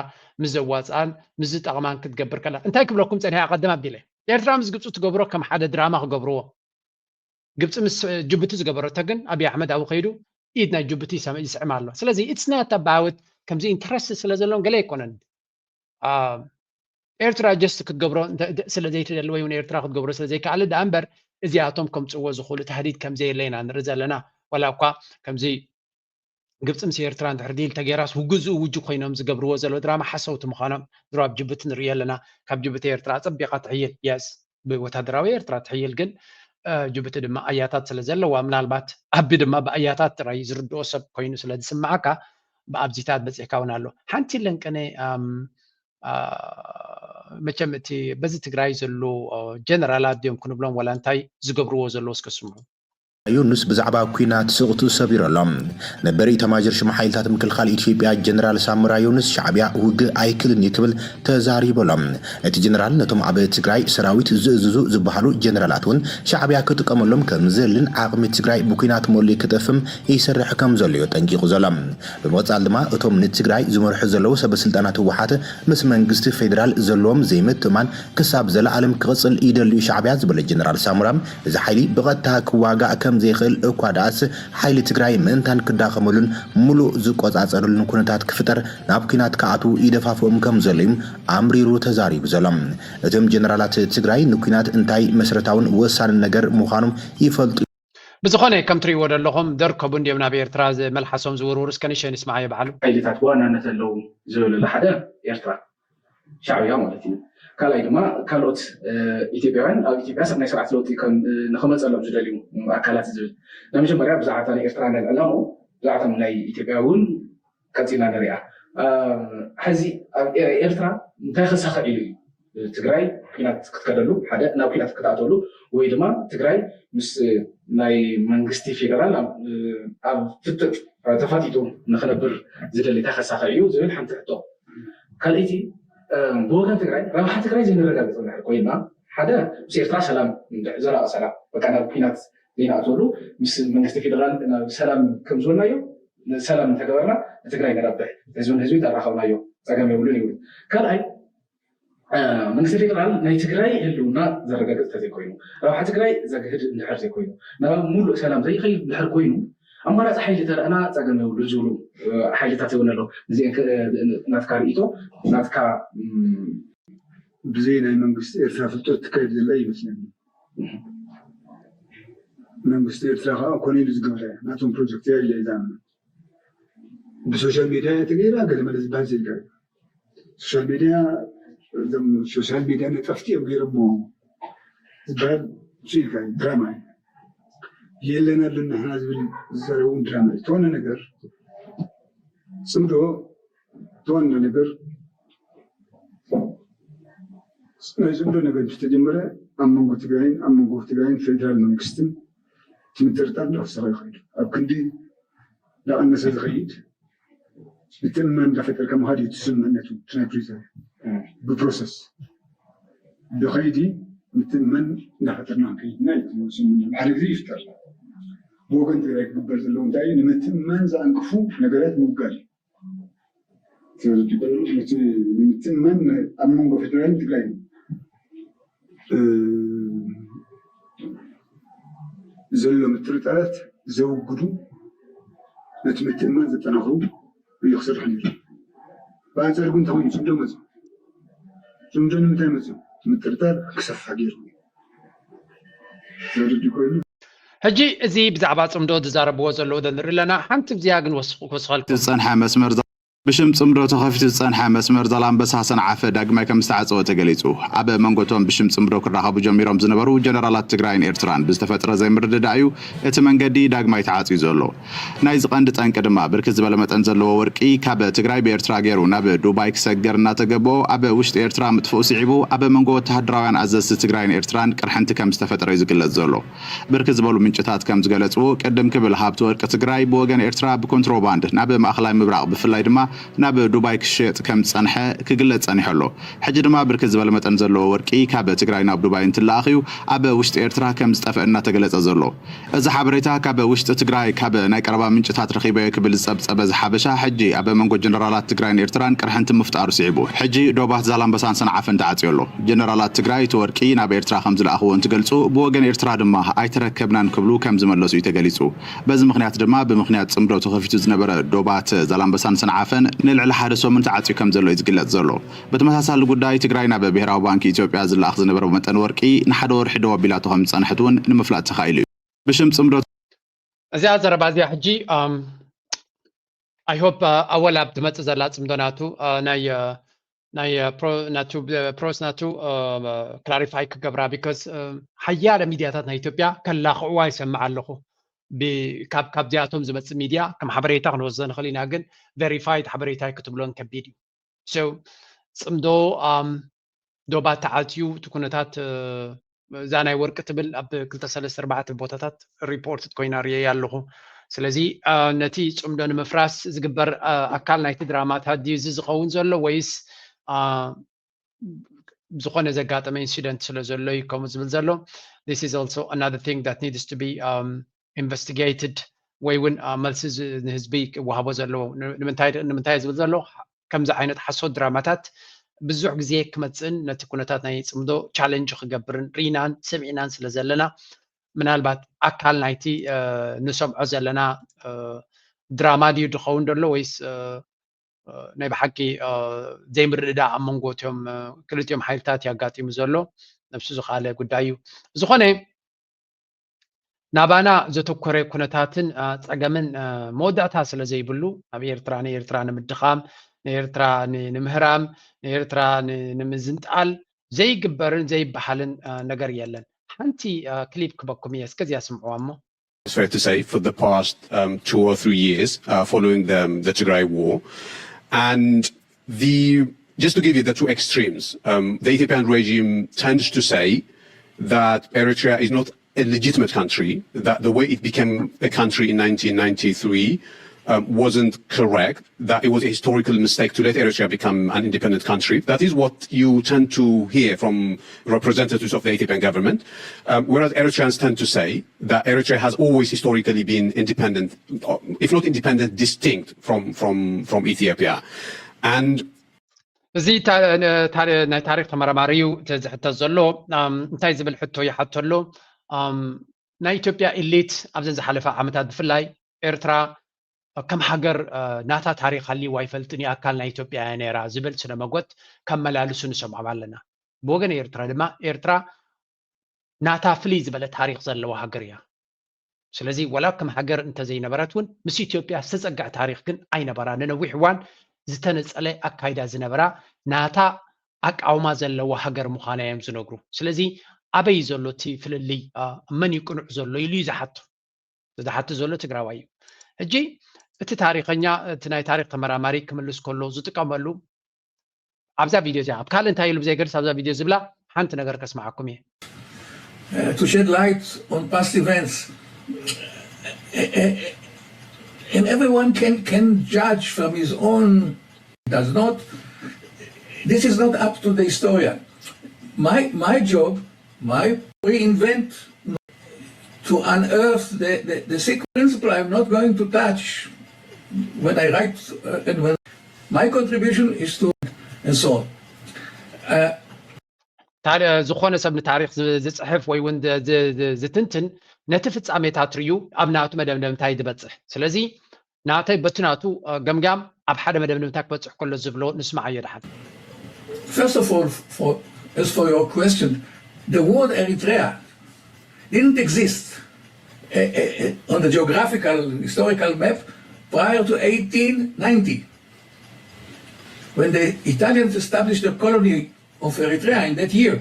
ምስ ዘዋፅኣን ምስ ዝጠቕማን ክትገብር ከላ እንታይ ክብለኩም ፀኒሐ ኣቐድም ኣቢለ ኤርትራ ምስ ግብፂ ትገብሮ ከም ሓደ ድራማ ክገብርዎ ግብፂ ምስ ጅቡቲ ዝገበረቶ ግን ኣብይ ኣሕመድ ኣብኡ ከይዱ ኢድ ናይ ጅቡቲ ይስዕም ኣሎ። ስለዚ it's not about ከምዚ interest ስለ ዘለዎም ገለ ኣይኮነን። ኤርትራ just ክትገብሮ ስለ ዘይትደሊ ወይ እውን ኤርትራ ክትገብሮ ስለ ዘይከኣለ ደኣ እምበር እዚኣቶም ከምፅዎ ዝኽእሉ ታህዲድ ከምዘየለ ኢና ንርኢ ዘለና። ዋላ እኳ ከምዚ ግብፂ ምስ ኤርትራ እንድሕር ዲል ተገይራስ ውግዝኡ ውጁ ኮይኖም ዝገብርዎ ዘሎ ድራማ ሓሰውቲ ምዃኖም ድሮ ኣብ ጅቡቲ ንርኢ ኣለና። ካብ ጅቡቲ ኤርትራ ኣፀቢቓ ትሕይል yes ብወታደራዊ ኤርትራ ትሕይል ግን ጅቡቲ ድማ ኣያታት ስለ ዘለዋ ምናልባት ኣቢ ድማ ብኣያታት ጥራይ ዝርድኦ ሰብ ኮይኑ ስለ ዝስምዓካ ብኣብዚታት በፂሕካ እውን ኣሎ። ሓንቲ ለንቀነ መቸም እቲ በዚ ትግራይ ዘሎ ጀነራላት ድዮም ክንብሎም ዋላ እንታይ ዝገብርዎ ዘለዉ እስከ ስምዑ። ዮኑስ ብዛዕባ ኲናት ስቕቱ ሰቢሩ ኣሎ። ነበር ኢታማዦር ሹም ሓይልታት ምክልኻል ኢትዮጵያ ጀነራል ሳሞራ ዮኑስ ሻዕቢያ ውግእ ኣይክልን እዩ ክብል ተዛሪቡ ኣሎ። እቲ ጀነራል ነቶም ኣብ ትግራይ ሰራዊት ዝእዝዙ ዝበሃሉ ጀነራላት እውን ሻዕቢያ ክጥቀመሎም ከም ዝደልን ዓቕሚ ትግራይ ብኲናት መሊኡ ክጠፍም ይሰርሕ ከም ዘሎ እዩ ጠንቂቑ ዘሎ። ብምቕፃል ድማ እቶም ንትግራይ ዝመርሑ ዘለዉ ሰበ ስልጣናት ህወሓት ምስ መንግስቲ ፌዴራል ዘለዎም ዘይምትእምማን ክሳብ ዘለኣለም ክቕፅል ይደልዩ ሻዕቢያ ዝበለ ጀነራል ሳሞራ እዚ ሓይሊ ብቐጥታ ክዋጋእ ከም ዘይኽእል እኳ ደኣስ፣ ሓይሊ ትግራይ ምእንታን ክዳኸመሉን ሙሉእ ዝቆጻጸረሉን ኩነታት ክፍጠር ናብ ኲናት ክኣትዉ ይደፋፍኦም ከም ዘሎ እዩ ኣምሪሩ ተዛሪቡ ዘሎ። እቶም ጀነራላት ትግራይ ንኲናት እንታይ መስረታውን ወሳንን ነገር ምዃኖም ይፈልጡ። ብዝኾነ፣ ከም ትርእይዎ ዘለኹም፣ ደርከቡ እንድዮም ናብ ኤርትራ መልሓሶም ዝውርውሩ። እስከ ንእሽተይ ንስማዓዮ ባዕሉ። ሓይልታት ብዋናነት ኣለዉ ዝበለሉ ሓደ ኤርትራ፣ ሻዕብያ ማለት እዩ። ካልኣይ ድማ ካልኦት፣ እ፣ ኢትዮጵያውያን ኣብ ኢትዮጵያ ናይ ስርዓት ለውጢ ከም፣ እ፣ ንኽመፀሎም ዝደልዩ ኣካላት ዝብል። ናይ መጀመርያ ብዛዕባ ናይ ኤርትራ ናይ ዕላምኡ፣ ብዛዕባ ናይ ኢትዮጵያ እውን ቀፂልና ንሪኣ። እ፣ ሕዚ ኣብ ኤ-፣ ኤርትራ እንታይ ከሳኽዕ ኢሉ እዩ ትግራይ ኲናት ክትከደሉ፣ ሓደ ናብ ኲናት ክትኣተሉ፣ ወይ ድማ ትግራይ ምስ ናይ መንግስቲ ፌደራል ኣብ፣ ኣብ ፍጥጥ ተፋጢጡ ንኽነብር ዝደሊ እንታይ ከሳኽዕ እዩ ዝብል ሓንቲ ሕቶ። ካልኣይቲ፣ እ፣ ብወገን ትግራይ ረብሓ ትግራይ ዘይነረጋግፅ እንድሕር ኮይና፣ ሓደ ምስ ኤርትራ ሰላም፣ እንድሕር ዘላቂ ሰላም፣ በቃ ናብ ኲናት ዘይንኣትወሉ፣ ምስ መንግስቲ ፌደራል ናብ ሰላም ከም ዝበልናዮ፣ ሰላም እንተገበርና ንትግራይ ንረብሕ፣ ህዝብን ህዝቢ ተራኸብናዮ፣ ፀገም የብሉን ይብሉ። ካልኣይ፣ እ፣ መንግስቲ ፌደራል ናይ ትግራይ ህልውና ዘረጋግፅ እንተዘይኮይኑ፣ ረብሓ ትግራይ ዘግህድ እንድሕር ዘይኮይኑ፣ ናብ ሙሉእ ሰላም ዘይኸይድ እንድሕር ኮይኑ፣ ኣማራፂ ሓይሊ ተረእና ፀገም የብሉን ዝብሉ፣ እ፣ ሓይልታት እውን ኣለዉ። እዚአን ከ-፣ እ፣ ናትካ ርእይቶ፣ ናትካ፣ እም፣ ብዘይ ናይ መንግስቲ ኤርትራ ፍልጠት ትካየድ ዘላ ይመስለኒ። መንግስቲ ኤርትራ ከዓ ኮነ ኢሉ ዝገበረ ናቶም ፕሮጀክት እያ ኢለ እየ ዝኣምን። ብሶሻል ሚድያ እያ ተገይራ፣ ገለ መለ ዝበሃል ዘይልካ እዩ። ሶሻል ሚድያ፣ እዞም ሶሻል ሚድያ ነጠፍቲ እዮም ገይሮሞ ዝበሃል እሱ ኢልካ እዩ፣ ድራማ እዩ። የለን ኣሉ ንሕና ዝብል ዝዛረቡ እውን ድራማ እዩ። ተወነ ነገር ጽምዶ፣ ተወነ ነገር ናይ ጽምዶ ነገር ዝተጀመረ ኣብ መንጎ ትግራይን ኣብ መንጎ ትግራይን ፌደራል መንግስትን እቲ ምጥርጣር እንዳወሰኸ ይኸይድ። ኣብ ክንዲ እንዳቐነሰ ዝኸይድ፣ ምትእምማን እንዳፈጠርካ ምኻድ እዩ እቲ ስምምዕነቱ፣ እቲ ናይ ፕሪቶርያ። ብፕሮሰስ ብኸይዲ ምትእምማን እንዳፈጠርና ክንከይድና እዩ እቲ ስምምዕነት። ሓደ ግዜ ይፍጠር። ብወገን ትግራይ ክግበር ዘለዎ እንታይ እዩ? ንምትእምማን ዘኣንቅፉ ነገራት ምውጋድ እዩ። ስለዚ እቲ፣ እቲ ንምትእምማን ኣብ መንጎ ፌደራልን ትግራይን፣ እ፣ ዘሎ ምጥርጣራት ዘውግዱ፣ ነቲ ምትእምማን ዘጠናኽሩ እዩ ክስራሕ ነይሩ። ብኣንጻሩ ግን እንታይ ኮይኑ? ጽምዶ መጽኡ። ጽምዶ ንምንታይ መጽኡ? ምጥርጣር ክሰፍሕ ገይሩ። ዘርዲ ኮይኑ። ሕጂ እዚ ብዛዕባ ጽምዶ ዝዛረብዎ ዘለዉ ንርኢ ኣለና። ሓንቲ ብዚኣ ግን ወስ-፣ ክወስኸልኩም። ዝጸንሐ መስመር ዛ-፣ ብሽም ጽምዶ ተኸፊቱ ዝጸንሐ መስመር ዛላምበሳ ሰንዓፈ ዳግማይ ከም ዝተዓጸወ ተገሊጹ። ኣብ መንጎ እቶም ብሽም ጽምዶ ክራኸቡ ጀሚሮም ዝነበሩ ጀነራላት ትግራይን ኤርትራን ብዝተፈጥረ ዘይምርድዳእ እዩ እቲ መንገዲ ዳግማይ ተዓጽዩ ዘሎ። ናይዚ ቀንዲ ጠንቂ ድማ ብርክት ዝበለ መጠን ዘለዎ ወርቂ ካብ ትግራይ ብኤርትራ ገይሩ ናብ ዱባይ ክሰግር እናተገበኦ ኣብ ውሽጢ ኤርትራ ምጥፍኡ ስዒቡ ኣብ መንጎ ወተሃደራውያን ኣዘዝቲ ትግራይን ኤርትራን ቅርሕንቲ ከም ዝተፈጠረ እዩ ዝግለጽ ዘሎ። ብርክት ዝበሉ ምንጭታት ከም ዝገለጽዎ፣ ቅድም ክብል ሃብቲ ወርቂ ትግራይ ብወገን ኤርትራ ብኮንትሮባንድ ናብ ማእኸላይ ምብራቕ ብፍላይ ድማ ናብ ዱባይ ክሸየጥ ከም ዝጸንሐ ክግለጽ ጸኒሑ ኣሎ። ሕጂ ድማ ብርክት ዝበለ መጠን ዘለዎ ወርቂ ካብ ትግራይ ናብ ዱባይ እንትለኣኽ እዩ ኣብ ውሽጢ ኤርትራ ከም ዝጠፍአ እናተገለጸ ዘሎ። እዚ ሓበሬታ ካብ ውሽጢ ትግራይ ካብ ናይ ቀረባ ምንጭታት ረኺበዮ ክብል ዝጸብጸበ እዚ ሓበሻ፣ ሕጂ ኣብ መንጎ ጀነራላት ትግራይን ኤርትራን ቅርሕንቲ ምፍጣሩ ስዒቡ፣ ሕጂ ዶባት ዛላምበሳን ሰንዓፈን ተዓጽዩ ኣሎ። ጀነራላት ትግራይ እቲ ወርቂ ናብ ኤርትራ ከም ዝለኣኽዎ እንትገልጹ፣ ብወገን ኤርትራ ድማ ኣይተረከብናን ክብሉ ከም ዝመለሱ እዩ ተገሊጹ። በዚ ምኽንያት ድማ ብምኽንያት ጽምዶ ተኸፊቱ ዝነበረ ዶባት ዛላምበሳን ሰንዓፈን ንልዕሊ ሓደ ሰሙን ተዓጽዩ ከም ዘሎ እዩ ዝግለጽ ዘሎ። ብተመሳሳሊ ጉዳይ፣ ትግራይ ናብ ብሄራዊ ባንኪ ኢትዮጵያ ዝለኣኽ ዝነበረ መጠን ወርቂ ንሓደ ወርሒ ደው ኣቢላቶ ከም ዝጸንሐት እውን ንምፍላጥ ተኻኢሉ እዩ። ብሽም ጽምዶ እዚኣ ዘረባ እዚኣ ሕጂ፣ ኣም፣ I hope፣ አ፣ ኣወል ኣብ ትመጽእ ዘላ ጽምዶ ናቱ፣ አ፣ ናይ፣ አ፣ ናይ፣ አ፣ ፕሮ-፣ ናቱ፣ አ፣ ፕሮስ ናቱ፣ አ፣ ክላሪፋይ ክገብራ፣ because፣ አ፣ ሓያለ ሚድያታት ናይ ኢትዮጵያ ከላኽዕዋ ይሰምዕ ኣለኹ። ብ-፣ ካብ፣ ካብዚኣቶም ዝመጽእ ሚድያ ከም ሓበሬታ ክንወስዶ ንኽእል ኢና፣ ግን ቨሪፋይድ ሓበሬታ ክትብሎን ከቢድ እዩ። So፣ ጽምዶ፣ ኣም፣ ዶባት ተዓጽዩ፣ እቲ ኩነታት፣ እ፣ እዛ ናይ ወርቂ ትብል ኣብ ክልተ ሰለስተ ኣርባዕተ ቦታታት ሪፖርት ኮይና ርእየ ኣለኹ። ስለዚ፣ እ፣ ነቲ ጽምዶ ንምፍራስ ዝግበር፣ እ፣ ኣካል ናይቲ ድራማታት ድዩ እዚ ዝኸውን ዘሎ ወይስ፣ እ፣ ዝኾነ ዘጋጠመ ኢንሲደንት ስለ ዘሎ እዩ ከምኡ ዝብል ዘሎ? This is also another thing that needs to be, um, investigated ወይ እውን፣ እ፣ መልሲ ዝ-፣ ንህዝቢ ክወሃቦ ዘለዎ። ን-፣ ንምንታይ፣ ንምንታይ ዝብል ዘሎ? ከምዚ ዓይነት ሓሶት ድራማታት ብዙሕ ግዜ ክመጽእን ነቲ ኩነታት ናይ ጽምዶ ቻለንጅ ክገብርን ርኢናን ሰሚዕናን ስለ ዘለና፣ ምናልባት ኣካል ናይቲ ንሰምዖ ዘለና ድራማ ድዩ ዝኸውን ዘሎ ወይስ ናይ ብሓቂ ዘይምርድዳእ ኣብ መንጎ እቲኦም ክልቲኦም ሓይልታት እዩ ኣጋጢሙ ዘሎ? ነብሱ ዝኸኣለ ጉዳይ እዩ። ዝኾነ ናባና ዘተኮረ ኩነታትን ጸገምን መወዳእታ ስለ ዘይብሉ ኣብ ኤርትራ ንኤርትራ ንምድኻም ንኤርትራ ንምህራም ንኤርትራ ንምዝንጣል ዘይግበርን ዘይበሃልን ነገር የለን። ሓንቲ ክሊፕ ክበኩም እየ እስከዚያ ስምዕዋ እሞ it's fair to say, for the past um, two or three years uh, following the, the Tigray war. And the just to give you the two extremes, um, the Ethiopian regime tends to say that Eritrea is not a legitimate country, that the way it became a country in nineteen ninety-three um, wasn't correct, that it was a historical mistake to let Eritrea become an independent country. That is what you tend to hear from representatives of the Ethiopian government. Um, whereas Eritreans tend to say that Eritrea has always historically been independent, if not independent, distinct from, from, from Ethiopia. And እዚ ናይ ታሪክ ተመራማሪ እዩ ዝሕተት ዘሎ። እንታይ ዝብል ሕቶ ይሓቶ ኣሎ? ናይ ኢትዮጵያ ኢሊት ኣብዘን ዝሓለፈ ዓመታት ብፍላይ ኤርትራ ከም ሃገር ናታ ታሪክ ሃልይዋ ኣይፈልጥን እዩ፣ ኣካል ናይ ኢትዮጵያ እያ ነይራ ዝብል ስነ መጎት ከመላልሱ ንሰምዖም ኣለና። ብወገን ኤርትራ ድማ ኤርትራ ናታ ፍልይ ዝበለ ታሪክ ዘለዋ ሃገር እያ። ስለዚ ወላ ከም ሃገር እንተዘይነበረት እውን ምስ ኢትዮጵያ ዝተጸግዐ ታሪክ ግን ኣይነበራ። ንነዊሕ እዋን ዝተነጸለ ኣካይዳ ዝነበራ ናታ ኣቃውማ ዘለዋ ሃገር ምዃና እዮም ዝነግሩ። ስለዚ ኣበይ ዘሎ እቲ ፍልልይ መን እዩ ቅኑዕ ዘሎ ኢሉ እዩ ዝሓቶ። ዝሓቶ ዘሎ ትግራዋይ እዩ። ሕጂ እቲ ታሪኸኛ እቲ ናይ ታሪክ ተመራማሪ ክምልስ ከሎ ዝጥቀመሉ ኣብዛ ቪድዮ እዚኣ ኣብ ካልእ እንታይ ኢሉ ብዘይገድስ ኣብዛ ቪድዮ ዝብላ ሓንቲ ነገር ከስምዓኩም እየ። to shed light on past events. And everyone can, can judge from his own, does not. This is not up to the historian. My, my job, my reinvent, to unearth the, the, the secret principle I'm not going to touch when I write uh, and when my contribution is to and so on. Uh, ዝኾነ ሰብ ንታሪክ ዝፅሕፍ ወይ እውን ዝትንትን ነቲ ፍፃሜታት ርዩ ኣብ ናቱ መደምደምታ እዩ ዝበፅሕ። ስለዚ ናተይ በቲ ናቱ ገምጋም ኣብ ሓደ መደምደምታ ክበፅሕ ከሎ ዝብሎ ንስማዓዮ ድሓን። First of all, for, as for your question, the word Eritrea didn't exist uh, uh, on the geographical historical map prior to eighteen ninety, when the Italians established the colony of Eritrea in that year.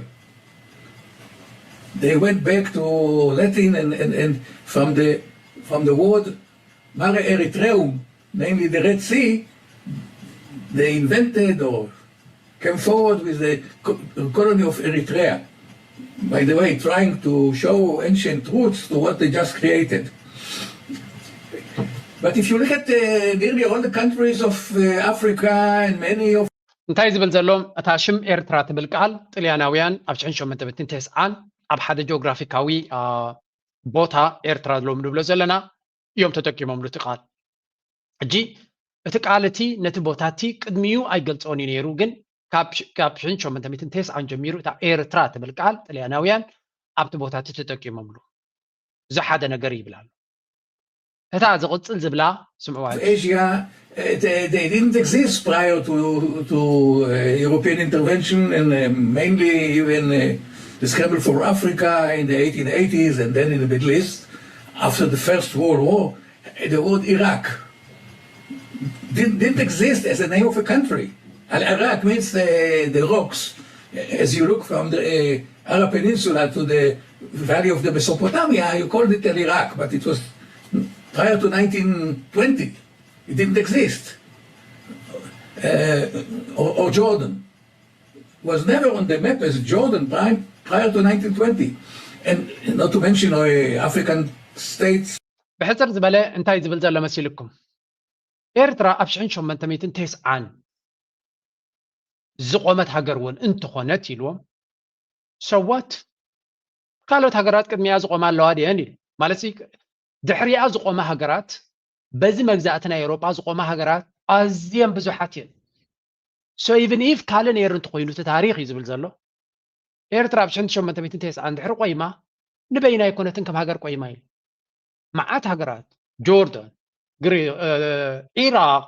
They went back to Latin and, and, and from the from the word Mare Eritreum, namely the Red Sea, they invented or came forward with the colony of Eritrea. By the way, trying to show ancient roots to what they just created. But if you look at uh, nearly all the countries of uh, Africa and many of እንታይ ዝብል ዘሎ እታ ሽም ኤርትራ ትብል ቃል ጥልያናውያን ኣብ ሽሕን ሸሞንተ ሚእትን ተስዓን ኣብ ሓደ ጂኦግራፊካዊ ቦታ ኤርትራ ሎም ንብሎ ዘለና እዮም ተጠቂሞምሉ እቲ ቃል። ሕጂ እቲ ቃል እቲ ነቲ ቦታ እቲ ቅድሚኡ ኣይገልጾን እዩ ነይሩ፣ ግን ካብ ሽሕን ሸሞንተ ሚእትን ተስዓን ጀሚሩ እታ ኤርትራ ትብል ቃል ጥልያናውያን ኣብቲ ቦታ እቲ ተጠቂሞምሉ። እዚ ሓደ ነገር ይብል ኣሎ። እታ ዝቕጽል ዝብላ ስምዕዋ። Asia, uh, they, they didn't exist prior to, to uh, European intervention and uh, mainly even uh, the scramble for Africa in the eighteen eighties and then in the Middle East after the First World War. The word Iraq didn't, didn't exist as a name of a country. Al Iraq means the, the rocks. As you look from the uh, Arab Peninsula to the valley of the Mesopotamia, you called it Al Iraq, but it was prior to nineteen twenty. It didn't exist. Uh, or, or Jordan was never on the map as Jordan prior, prior to nineteen twenty. And not to mention uh, African states. ብሕፅር ዝበለ እንታይ ዝብል ዘሎ መሲልኩም? ኤርትራ ኣብ ሽሕን ሸሞንተ ሚእትን ተስዓን ዝቆመት ሃገር እውን እንተኾነት ኢልዎም ሰዋት ካልኦት ሃገራት ቅድሚያ ዝቆማ ኣለዋ ድየን ኢሉ ማለት ድሕሪኣ ዝቆማ ሃገራት በዚ መግዛእቲ ናይ ኤውሮጳ ዝቆማ ሃገራት ኣዝየን ብዙሓት እየን። So even if ካልእ ነይሩ እንተኮይኑ እቲ ታሪክ እዩ ዝብል ዘሎ ኤርትራ ኣብ ሽሕን ሸሞንተ ሚእትን ተስዓን ድሕሪ ቆይማ ንበይና ኣይኮነትን ከም ሃገር ቆይማ ኢሉ። መዓት ሃገራት፣ ጆርዳን፣ ግሪ-፣ እ፣ ኢራቕ፣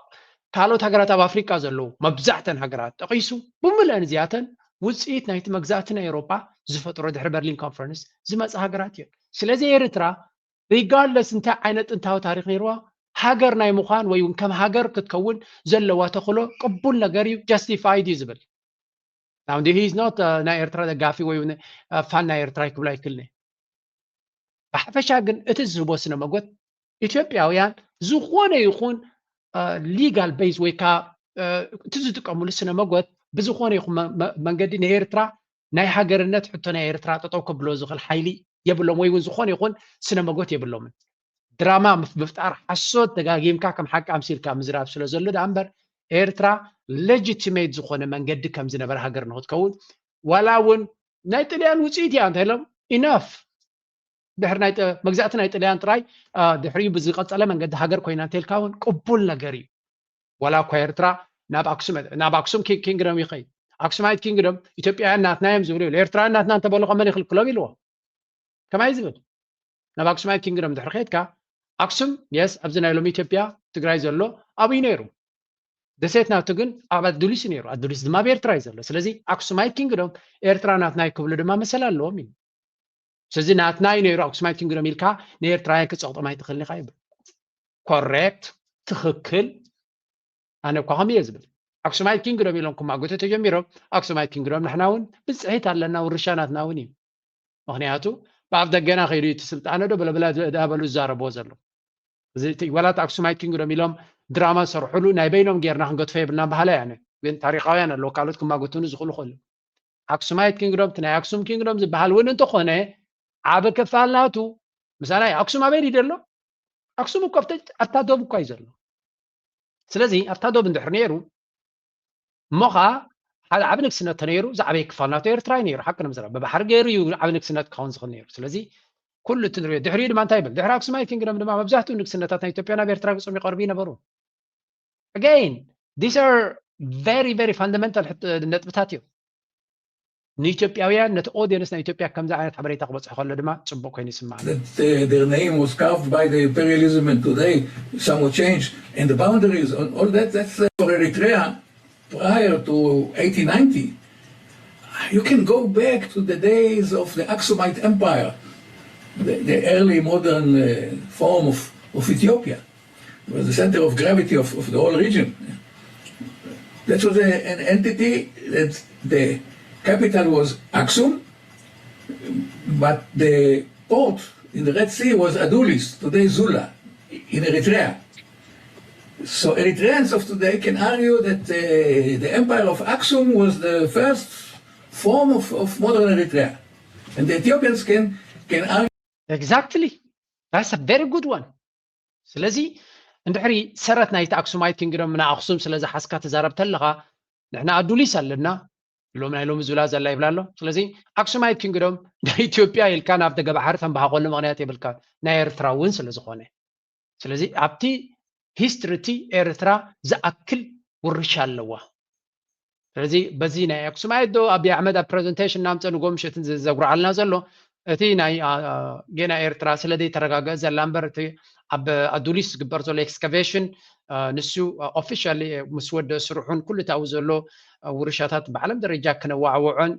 ካልኦት ሃገራት ኣብ ኣፍሪቃ ዘለዉ መብዛሕተን ሃገራት ጠቒሱ፣ ብምልአን እዚኣተን ውፅኢት ናይቲ መግዛእቲ ናይ ኤውሮጳ ዝፈጥሮ ድሕሪ በርሊን ኮንፈረንስ ዝመፃ ሃገራት እየን። ስለዚ ኤርትራ ሪጋርድለስ እንታይ ዓይነት ጥንታዊ ታሪኽ ነይርዋ፣ ሃገር ናይ ምዃን ወይ እውን ከም ሃገር ክትከውን ዘለዋ ተኽእሎ ቅቡል ነገር እዩ፣ ጃስቲፋይድ እዩ ዝብል። Now, he is not, uh, ናይ ኤርትራ ደጋፊ ወይ እውን፣ uh, ፋን ናይ ኤርትራ ክብሎ ኣይክእልን እየ። ብሓፈሻ ግን እቲ ዝህቦ ስነ መጎት ኢትዮጵያውያን ዝኾነ ይኹን፣ uh, ሊጋል ቤዝ ወይ ከዓ፣ uh፣ እቲ ዝጥቀምሉ ስነ መጎት ብዝኾነ ይኹን መ-፣ መ-፣ መንገዲ ንኤርትራ ናይ ሃገርነት ሕቶ ናይ ኤርትራ ጠጠው ከብሎ ዝኽእል ሓይሊ የብሎም ወይ እውን ዝኾነ ይኹን ስነ መጎት የብሎምን። ድራማ ምፍ-፣ ምፍጣር ሓሶት ደጋጊምካ ከም ሓቂ ኣምሲልካ ምዝራብ ስለ ዘሎ ደኣ እምበር ኤርትራ ሌጂቲሜት ዝኾነ መንገዲ ከም ዝነበረ ሃገር ንክትከውን ዋላ እውን ናይ ጥልያን ውፅኢት እያ እንተ ኢሎም ኢናፍ ድሕሪ ናይ ጥ-፣ መግዛእቲ ናይ ጥልያን ጥራይ፣ አ፣ ድሕሪኡ ብዝቐጸለ መንገዲ ሃገር ኮይና እንተ ኢልካ እውን ቅቡል ነገር እዩ። ዋላ እኳ ኤርትራ ናብ ኣክሱም፣ ናብ ኣክሱም ኪ-፣ ኪንግደም ይኸይድ። ኣክሱማይት ኪንግደም ኢትዮጵያውያን ናትና እዮም ዝብሉ ይብሉ። ኤርትራውያን ናትና እንተበሉ ከመን ይኽልክሎም ኢልዎ። ከማይ ዝብል ናብ ኣክሱማይት ኪንግደም ድሕሪ ከይድካ ኣክሱም የስ ኣብዚ ናይ ሎሚ ኢትዮጵያ ትግራይ ዘሎ ኣብኡ እዩ ነይሩ። ደሴት ናቱ ግን ኣብ ኣዱሊስ እዩ ነይሩ። ኣዱሊስ ድማ ኣብ ኤርትራ እዩ ዘሎ። ስለዚ ኣክሱማይት ኪንግደም ኤርትራ ናትና እዩ ክብሉ ድማ መሰል ኣለዎም እዩ። ስለዚ ናትና እዩ ነይሩ ኣክሱማይት ኪንግደም ኢልካ ንኤርትራውያን ክጸቕጦም ኣይትኽእልን ኢኻ ይብል። ኮሬክት፣ ትኽክል። ኣነ እኳ ከምኡ እየ ዝብል። ኣክሱማይት ኪንግደም ኢሎም ክማጎቱ ተጀሚሮም፣ ኣክሱማይት ኪንግደም ንሕና እውን ብፅሒት ኣለና፣ ውርሻ ናትና እውን እዩ። ምኽንያቱ ብኣፍ ደገና ከይዱ እቲ ስልጣነ ዶ በለበላ ዳበሉ ዝዛረብዎ ዘሎ። እዚ እቲ ዋላ እቲ ኣክሱማይት ኪንግደም ኢሎም ድራማ ዝሰርሑሉ ናይ በይኖም ጌርና ክንገድፎ የብልናን በሃላይ ኣነ። ግን ታሪኻውያን ኣለዉ፣ ካልኦት ክማጎቱኒ ዝኽእሉ ክእሉ። ኣክሱማይት ኪንግደም፣ እቲ ናይ ኣክሱም ኪንግደም ዝበሃል እውን እንተኾነ ዓቢ ክፋል ናቱ፣ ምሳና ኣክሱም ኣበይ ድዩ ዘሎ? ኣክሱም እኮ ኣብተ-፣ ኣብታ ዶብ እኳ እዩ ዘሎ። ስለዚ ኣብታ ዶብ እንድሕር ነይሩ፣ እሞ ኸዓ ሓደ ዓቢ ንግስነት ተነይሩ፣ ዝዓበየ ክፋል ናቱ ኤርትራ እዩ ነይሩ። ሓቂ ንምዝራብ፣ ብባሕሪ ገይሩ እዩ ዓቢ ንግስነት ክኸውን ዝኽእል ነይሩ። ስለዚ ኩሉ እቲ ንሪኦ፣ ድሕሪኡ ድማ እንታይ ይብል? ድሕሪ ኣክሱማይት ኪንግደም ድማ መብዛሕትኡ ንግስነታት ናይ ኢትዮጵያ ናብ ኤርትራ ገጾም ይቐርቡ ይነበሩ። Again, these are very, very fundamental ሕት-፣ ነጥብታት እዮም። ንኢትዮጵያውያን፣ ነቲ ኦዲየንስ ናይ ኢትዮጵያ ከምዚ ዓይነት ሓበሬታ ክበጽሖ ከሎ ድማ ጽቡቕ ኮይኑ ይስምዓኒ። That uh, their name was carved by the imperialism and today somewhat changed. And the boundaries and all that, that's uh, for Eritrea prior to eighteen ninety. You can go back to the days of the Aksumite Empire, the, the early modern uh, form of, of Ethiopia. It was the center of gravity of, of the whole region. That was a, an entity that the capital was Aksum, but the port in the Red Sea was Adulis, today Zula, in Eritrea. So Eritreans of today can argue that uh, the empire of Aksum was the first form of, of modern Eritrea. And the Ethiopians can, can argue. Exactly. That's a very good one. ስለዚ እንድሕሪ ሰረት ናይቲ ኣክሱማይት ኪንግደም ንኣክሱም ስለ ዝሓዝካ ትዛረብ ተለኻ ንሕና ኣዱሊስ ኣለና፣ ሎም ናይ ሎሚ ዙላ ዘላ ይብላ ኣሎ። ስለዚ ኣክሱማይት ኪንግደም ናይ ኢትዮጵያ ኢልካ ናብ ደገባሕሪ ተንባሃቐሉ ምኽንያት የብልካ፣ ናይ ኤርትራ እውን ስለ ዝኾነ። ስለዚ ኣብቲ ሂስትሪ እቲ ኤርትራ ዝኣክል ውርሻ ኣለዋ። ስለዚ በዚ ናይ ኣክሱማይት ዶ ኣብይ ኣሕመድ ኣብ ፕረዘንቴሽን እናምፀ ንጎ ምሸትን ዘጉርዓልና ዘሎ እቲ ናይ ጌና ኤርትራ ስለ ዘይተረጋገእ ዘላ እምበር እቲ ኣብ ኣዱሊስ ዝግበር ዘሎ ኤክስካቬሽን ንሱ ኦፊሻሊ ምስ ወደ ስርሑን ኩሉ ታዊ ዘሎ ውርሻታት ብዓለም ደረጃ ክነዋዕውዖን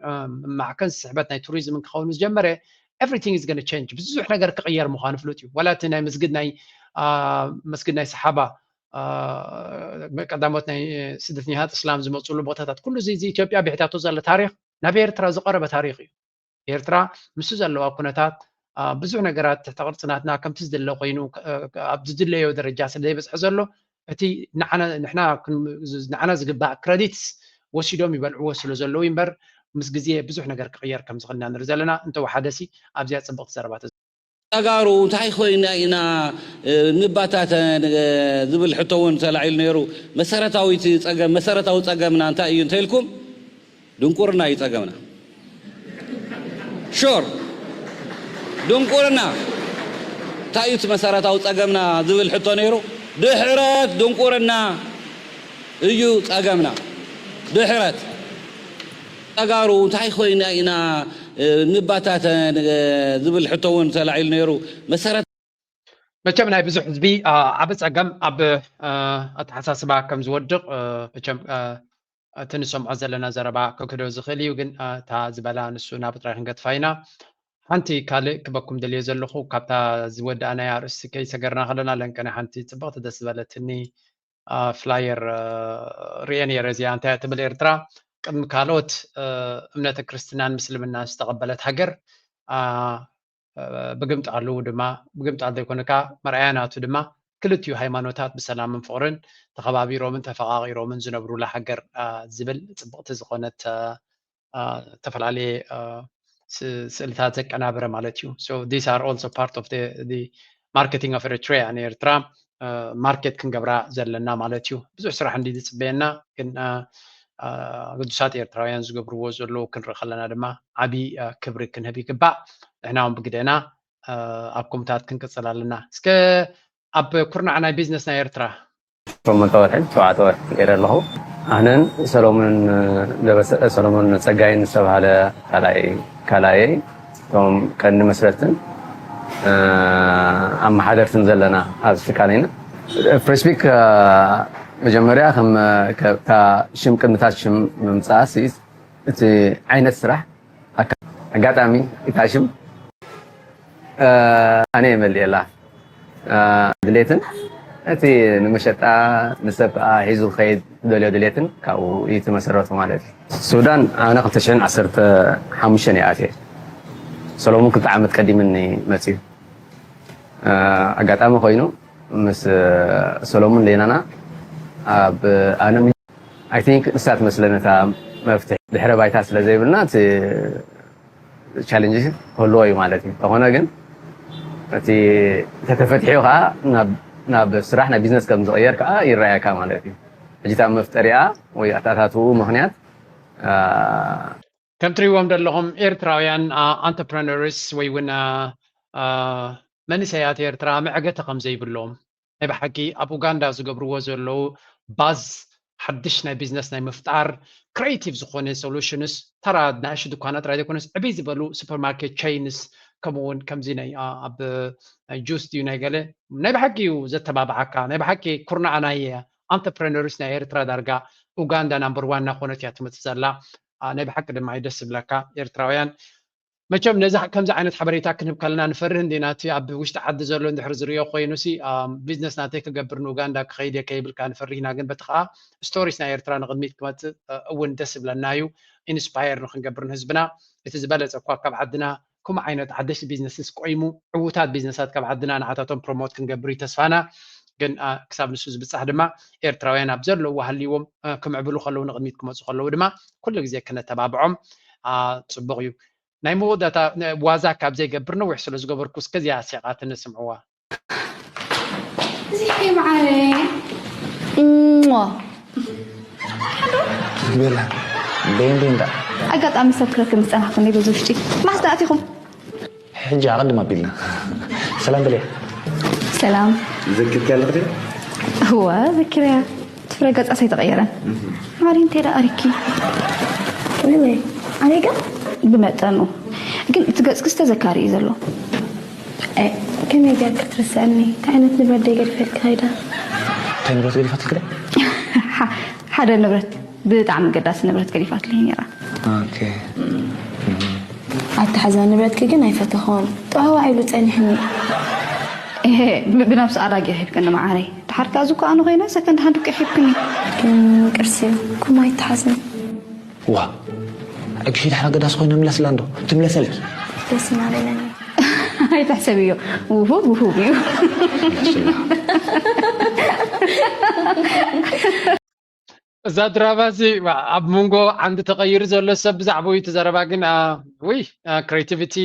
ማዕከን ስሕበት ናይ ቱሪዝምን ክኸውን ምስ ጀመረ everything is gonna change ብዙሕ ነገር ክቕየር ምዃኑ ፍሉጥ እዩ። ዋላ እቲ ናይ መስግድ ናይ መስግድ ናይ ሰሓባ ቀዳሞት ናይ ስደተኛታት እስላም ዝመፅሉ ቦታታት ኩሉ እዚ ኢትዮጵያ ብሒታቶ ዘሎ ታሪክ ናብ ኤርትራ ዝቀረበ ታሪክ እዩ። ኤርትራ ምስ ዘለዋ ኩነታት ብዙሕ ነገራት ትሕተ ቅርፂ ናትና ከምቲ ዝድለ ኮይኑ ኣብ ዝድለዮ ደረጃ ስለ ዘይበፅሐ ዘሎ እቲ ንዓና ዝግባእ ክረዲትስ ወሲዶም ይበልዕዎ ስለ ዘለዉ እምበር ምስ ግዜ ብዙሕ ነገር ክቅየር ከም ዝኽእል ኢና ንርኢ ዘለና። እንተወሓደሲ ኣብዚኣ ፅብቕቲ ዘረባ ተዘ ተጋሩ እንታይ ኮይና ኢና ንባታተን ዝብል ሕቶ እውን ተላዒሉ ነይሩ። መሰረታዊቲ ፀገም መሰረታዊ ፀገምና እንታይ እዩ እንተኢልኩም ድንቁርና እዩ ፀገምና። ሹር ድንቁርና እንታይ እዩ እቲ መሰረታዊ ፀገምና ዝብል ሕቶ ነይሩ። ድሕረት ድንቁርና እዩ ፀገምና። ድሕረት ተጋሩ እንታይ ኮይና ኢና ንባታተን ዝብል ሕቶ እውን ተላዒሉ ነይሩ። መሰረት መቸም ናይ ብዙሕ ህዝቢ ዓቢ ጸገም ኣብ ኣተሓሳስባ ከም ዝወድቕ መቸም እቲ ንሰምዖ ዘለና ዘረባ ከክዶ ዝኽእል እዩ። ግን እታ ዝበላ ንሱ ናብ ጥራይ ክንገጥፋ ኢና። ሓንቲ ካልእ ክበኩም ደልዮ ዘለኹ ካብታ ዝወዳእናያ ኣርእስቲ ከይሰገርና ከለና ለንቀነ ሓንቲ ጽብቕቲ ደስ ዝበለትኒ ፍላየር ርኤ ነይረ። እዚኣ እንታይ እያ ትብል? ኤርትራ ቅድሚ ካልኦት እምነተ ክርስትናን ምስልምናን ዝተቐበለት ሃገር ብግምጣሉ ድማ ብግምጣል ዘይኮነ ከዓ መርኣያ ናቱ ድማ ክልቲኡ ሃይማኖታት ብሰላምን ፍቕርን ተኸባቢሮምን ተፈቓቒሮምን ዝነብሩላ ሃገር ዝብል ፅብቕቲ ዝኾነት ዝተፈላለየ ስእልታት ዘቀናበረ ማለት እዩ። So these are also part of the marketing of Eritrea ንኤርትራ ማርኬት ክንገብራ ዘለና ማለት እዩ። ብዙሕ ስራሕ እንዲ ዝፅበየና ግን ግዱሳት ኤርትራውያን ዝገብርዎ ዘለዉ ክንርኢ ከለና ድማ ዓብዪ ክብሪ ክንህብ ይግባእ። ንሕና እውን ብግደና ኣብ ከምኡታት ክንቅፅል ኣለና። እስከ ኣብ ኩርናዕ ናይ ቢዝነስ ናይ ኤርትራ ሸሞንተ ወርሒ ሸውዓተ ወርሒ ገይረ ኣለኹ። ኣነን ሰሎሞን ሰሎሞን ፀጋይን ዝተባሃለ ካልኣይ ካልኣየይ እቶም ቀንዲ መስረትን ኣመሓደርትን ዘለና ኣብዚ ትካል ኢና። ፍሬስቢክ መጀመርያ ከምታ ሽም ቅድምታት ሽም ምምፃኣስ እቲ ዓይነት ስራሕ ኣጋጣሚ እታ ሽም ኣነ የመልየላ ድሌትን እቲ ንመሸጣ ንሰብ ሂዙ ክኸይድ ደልዮ ድሌትን ካብኡ እዩ ተመሰረቱ ማለት እዩ። ሱዳን ኣነ ክልተ ሽሕን ዓሰርተ ሓሙሽተን እየ ኣትየ። ሰሎሙን ክልተ ዓመት ቀዲምኒ መፅዩ። ኣጋጣሚ ኮይኑ ምስ ሰሎሙን ሌናና ኣብ ኣነ I think ንሳ ትመስለኒ እታ መፍትሒ ድሕረ ባይታ ስለ ዘይብልና እቲ ቻለንጅ ክህልዎ እዩ ማለት እዩ። እንተኾነ ግን እቲ ተተፈትሒኡ ከዓ ናብ ስራሕ ናብ ቢዝነስ ከም ዝቕየር ከዓ ይረኣየካ ማለት እዩ። ሕጂ እታ መፍጠሪኣ ወይ ኣተኣታትውኡ ምኽንያት ከም ትሪእዎም ዘለኹም ኤርትራውያን ኣንተርፕረነርስ ወይ እውን መንእሰያት ኤርትራ መዕገቲ ከም ዘይብሎም ናይ ብሓቂ ኣብ ኡጋንዳ ዝገብርዎ ዘለዉ ባዝ ሓድሽ ናይ ቢዝነስ ናይ ምፍጣር ክሬቲቭ ዝኾነ ሶሉሽንስ ተራ ናእሽ ድኳና ጥራይ ዘይኮነስ ዕብይ ዝበሉ ሱፐርማርኬት ቸይንስ ከምኡ እውን ከምዚ ናይ ኣብ ጁስ ድዩ ናይ ገለ ናይ ብሓቂ እዩ ዘተባብዓካ ናይ ብሓቂ ኩርናዕ ናይ ኣንተርፕረነርስ ናይ ኤርትራ ዳርጋ ኡጋንዳ ናምበር ዋን እናኾነት እያ ትመፅእ ዘላ። ናይ ብሓቂ ድማ እዩ ደስ ዝብለካ ኤርትራውያን መቸም ነዚ ከምዚ ዓይነት ሓበሬታ ክንህብ ከለና ንፈርህ እንዲና እቲ ኣብ ውሽጢ ዓዲ ዘሎ እንድሕር ዝሪኦ ኮይኑ ሲ ቢዝነስ ናተይ ክገብር ንኡጋንዳ ክኸይድ እየ ከይብልካ ንፈርህ ኢና ግን በቲ ከዓ ስቶሪስ ናይ ኤርትራ ንቕድሚት ክመፅእ እውን ደስ ዝብለና እዩ ኢንስፓየር ንክንገብር ንህዝብና እቲ ዝበለፀ እኳ ካብ ዓድና ከምኡ ዓይነት ሓደሽቲ ቢዝነስስ ቆይሙ ዕዉታት ቢዝነሳት ካብ ዓድና ንዓታቶም ፕሮሞት ክንገብር እዩ ተስፋና ግን ክሳብ ንሱ ዝብፃሕ ድማ ኤርትራውያን ኣብ ዘለዉ ሃልይዎም ክምዕብሉ ከለዉ ንቕድሚት ክመፁ ከለዉ ድማ ኩሉ ግዜ ክነተባብዖም ፅቡቕ እዩ ናይ መወዳእታ ዋዛ ካብ ዘይገብር ነዊሕ ስለ ዝገበርኩ እስከዚኣ ኣስሒቓትኒ ስምዕዋ እዚ መዓረ ቤላ ቤንቤንዳ ኣጋጣሚ ሰብ ክረክብ ምስ ጸናሕኩ እንዲ በዚ ውሽጢ ማስ ኣቲኹም ሕጂ ኣቐድም ኣቢልና ሰላም በልያ ሰላም ዘኪርኪ ኣለኽዲ እወ ዘኪረያ ትፍረ ገጻስ ኣይተቐየረን ማሪ እንታይ ደኣ ኣሪኪ ንመይ ኣነይ ግን ብመጠኑ ግን እቲ ገጽ ክስ ተዘካሪ እዩ ዘሎ ከመይ ገር ክትርስዐኒ እንታይ ዓይነት ንብረት ደይ ገዲፈልኪ ከይዳ እንታይ ንብረት ገዲፋትልክደ ሓደ ንብረት ብጣዕሚ ገዳሲ ንብረት ገዲፋትልይ ነራ ኣተሓዛ ንብረትኪ ግን ኣይፈተኾን ጠዋዋዒሉ ጸኒሕኒ ብናብሲ ኣዳጊ ሒብክኒ መዓረይ ድሓር ከኣ ዝኮ ኣነ ኮይነ ሰከንድ ሃንድ እኮ ሒብክኒ ቅርሲ ኩማ ኣይተሓዝኒ ዋ እግሺ ድሓር ገዳስ ኮይነ ምለስላ እንዶ ትምለሰልኪ ደስ እናበለኒ ኣይትሕሰብዮ ውሁብ ውሁብ እዩ እዛ ድራማ እዚ ኣብ መንጎ ዓንዲ ተቐይሩ ዘሎ ሰብ ብዛዕባኡ እቲ ዘረባ ግን ውይ ክሬቲቪቲ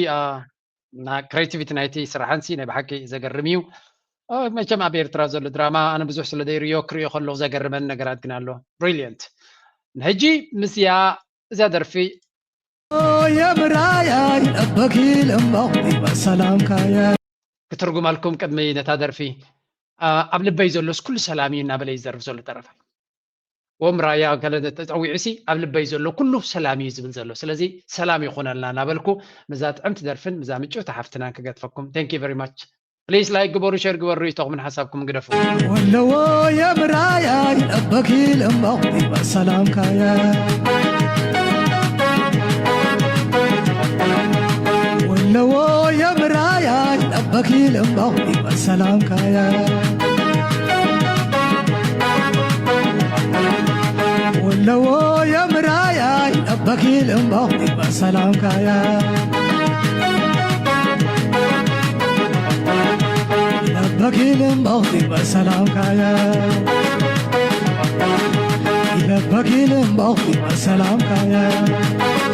ክሬቲቪቲ ናይቲ ስራሕንሲ ናይ ብሓቂ ዘገርም እዩ መቸም ኣብ ኤርትራ ዘሎ ድራማ ኣነ ብዙሕ ስለ ዘይርዮ ክሪኦ ከለኹ ዘገርመን ነገራት ግን ኣሎ ብሪልየንት ንሕጂ ምስያ እዛ ደርፊ የምራያ ይለበኪ ልምባው ይመሰላምካያ ክትርጉመልኩም ቅድሚ ነታ ደርፊ ኣብ ልበይ ዘሎስ ኩሉ ሰላም እዩ እናበለ ይዘርፍ ዘሎ ጠረፋይ ወም ራያ ከለ ተጸዊዑ ሲ ኣብ ልበይ ዘሎ ኩሉ ሰላም እዩ ዝብል ዘሎ። ስለዚ ሰላም ይኹነልና እናበልኩ፣ ምዛ ጥዕምቲ ደርፍን ምዛ ምጭውቲ ሓፍትናን ክገጥፈኩም። Thank you very much. Please like ግበሩ፣ ሸር ግበሩ፣ ሪኢቶኹምን ሓሳብኩም ግደፉ። ወለዎ የምራያይ ለበኪ ልምባኹ ይበሰላምካያ። ወለዎ የምራያይ ለበኪ ልምባኹ ይበሰላምካያ። ወለዎ የምራያይ ለበኪ ልምባኹ ይበሰላምካያ። ይለበኪ ልምባኹ ይበሰላምካያ። ይለበኪ ልምባኹ ይበሰላምካያ።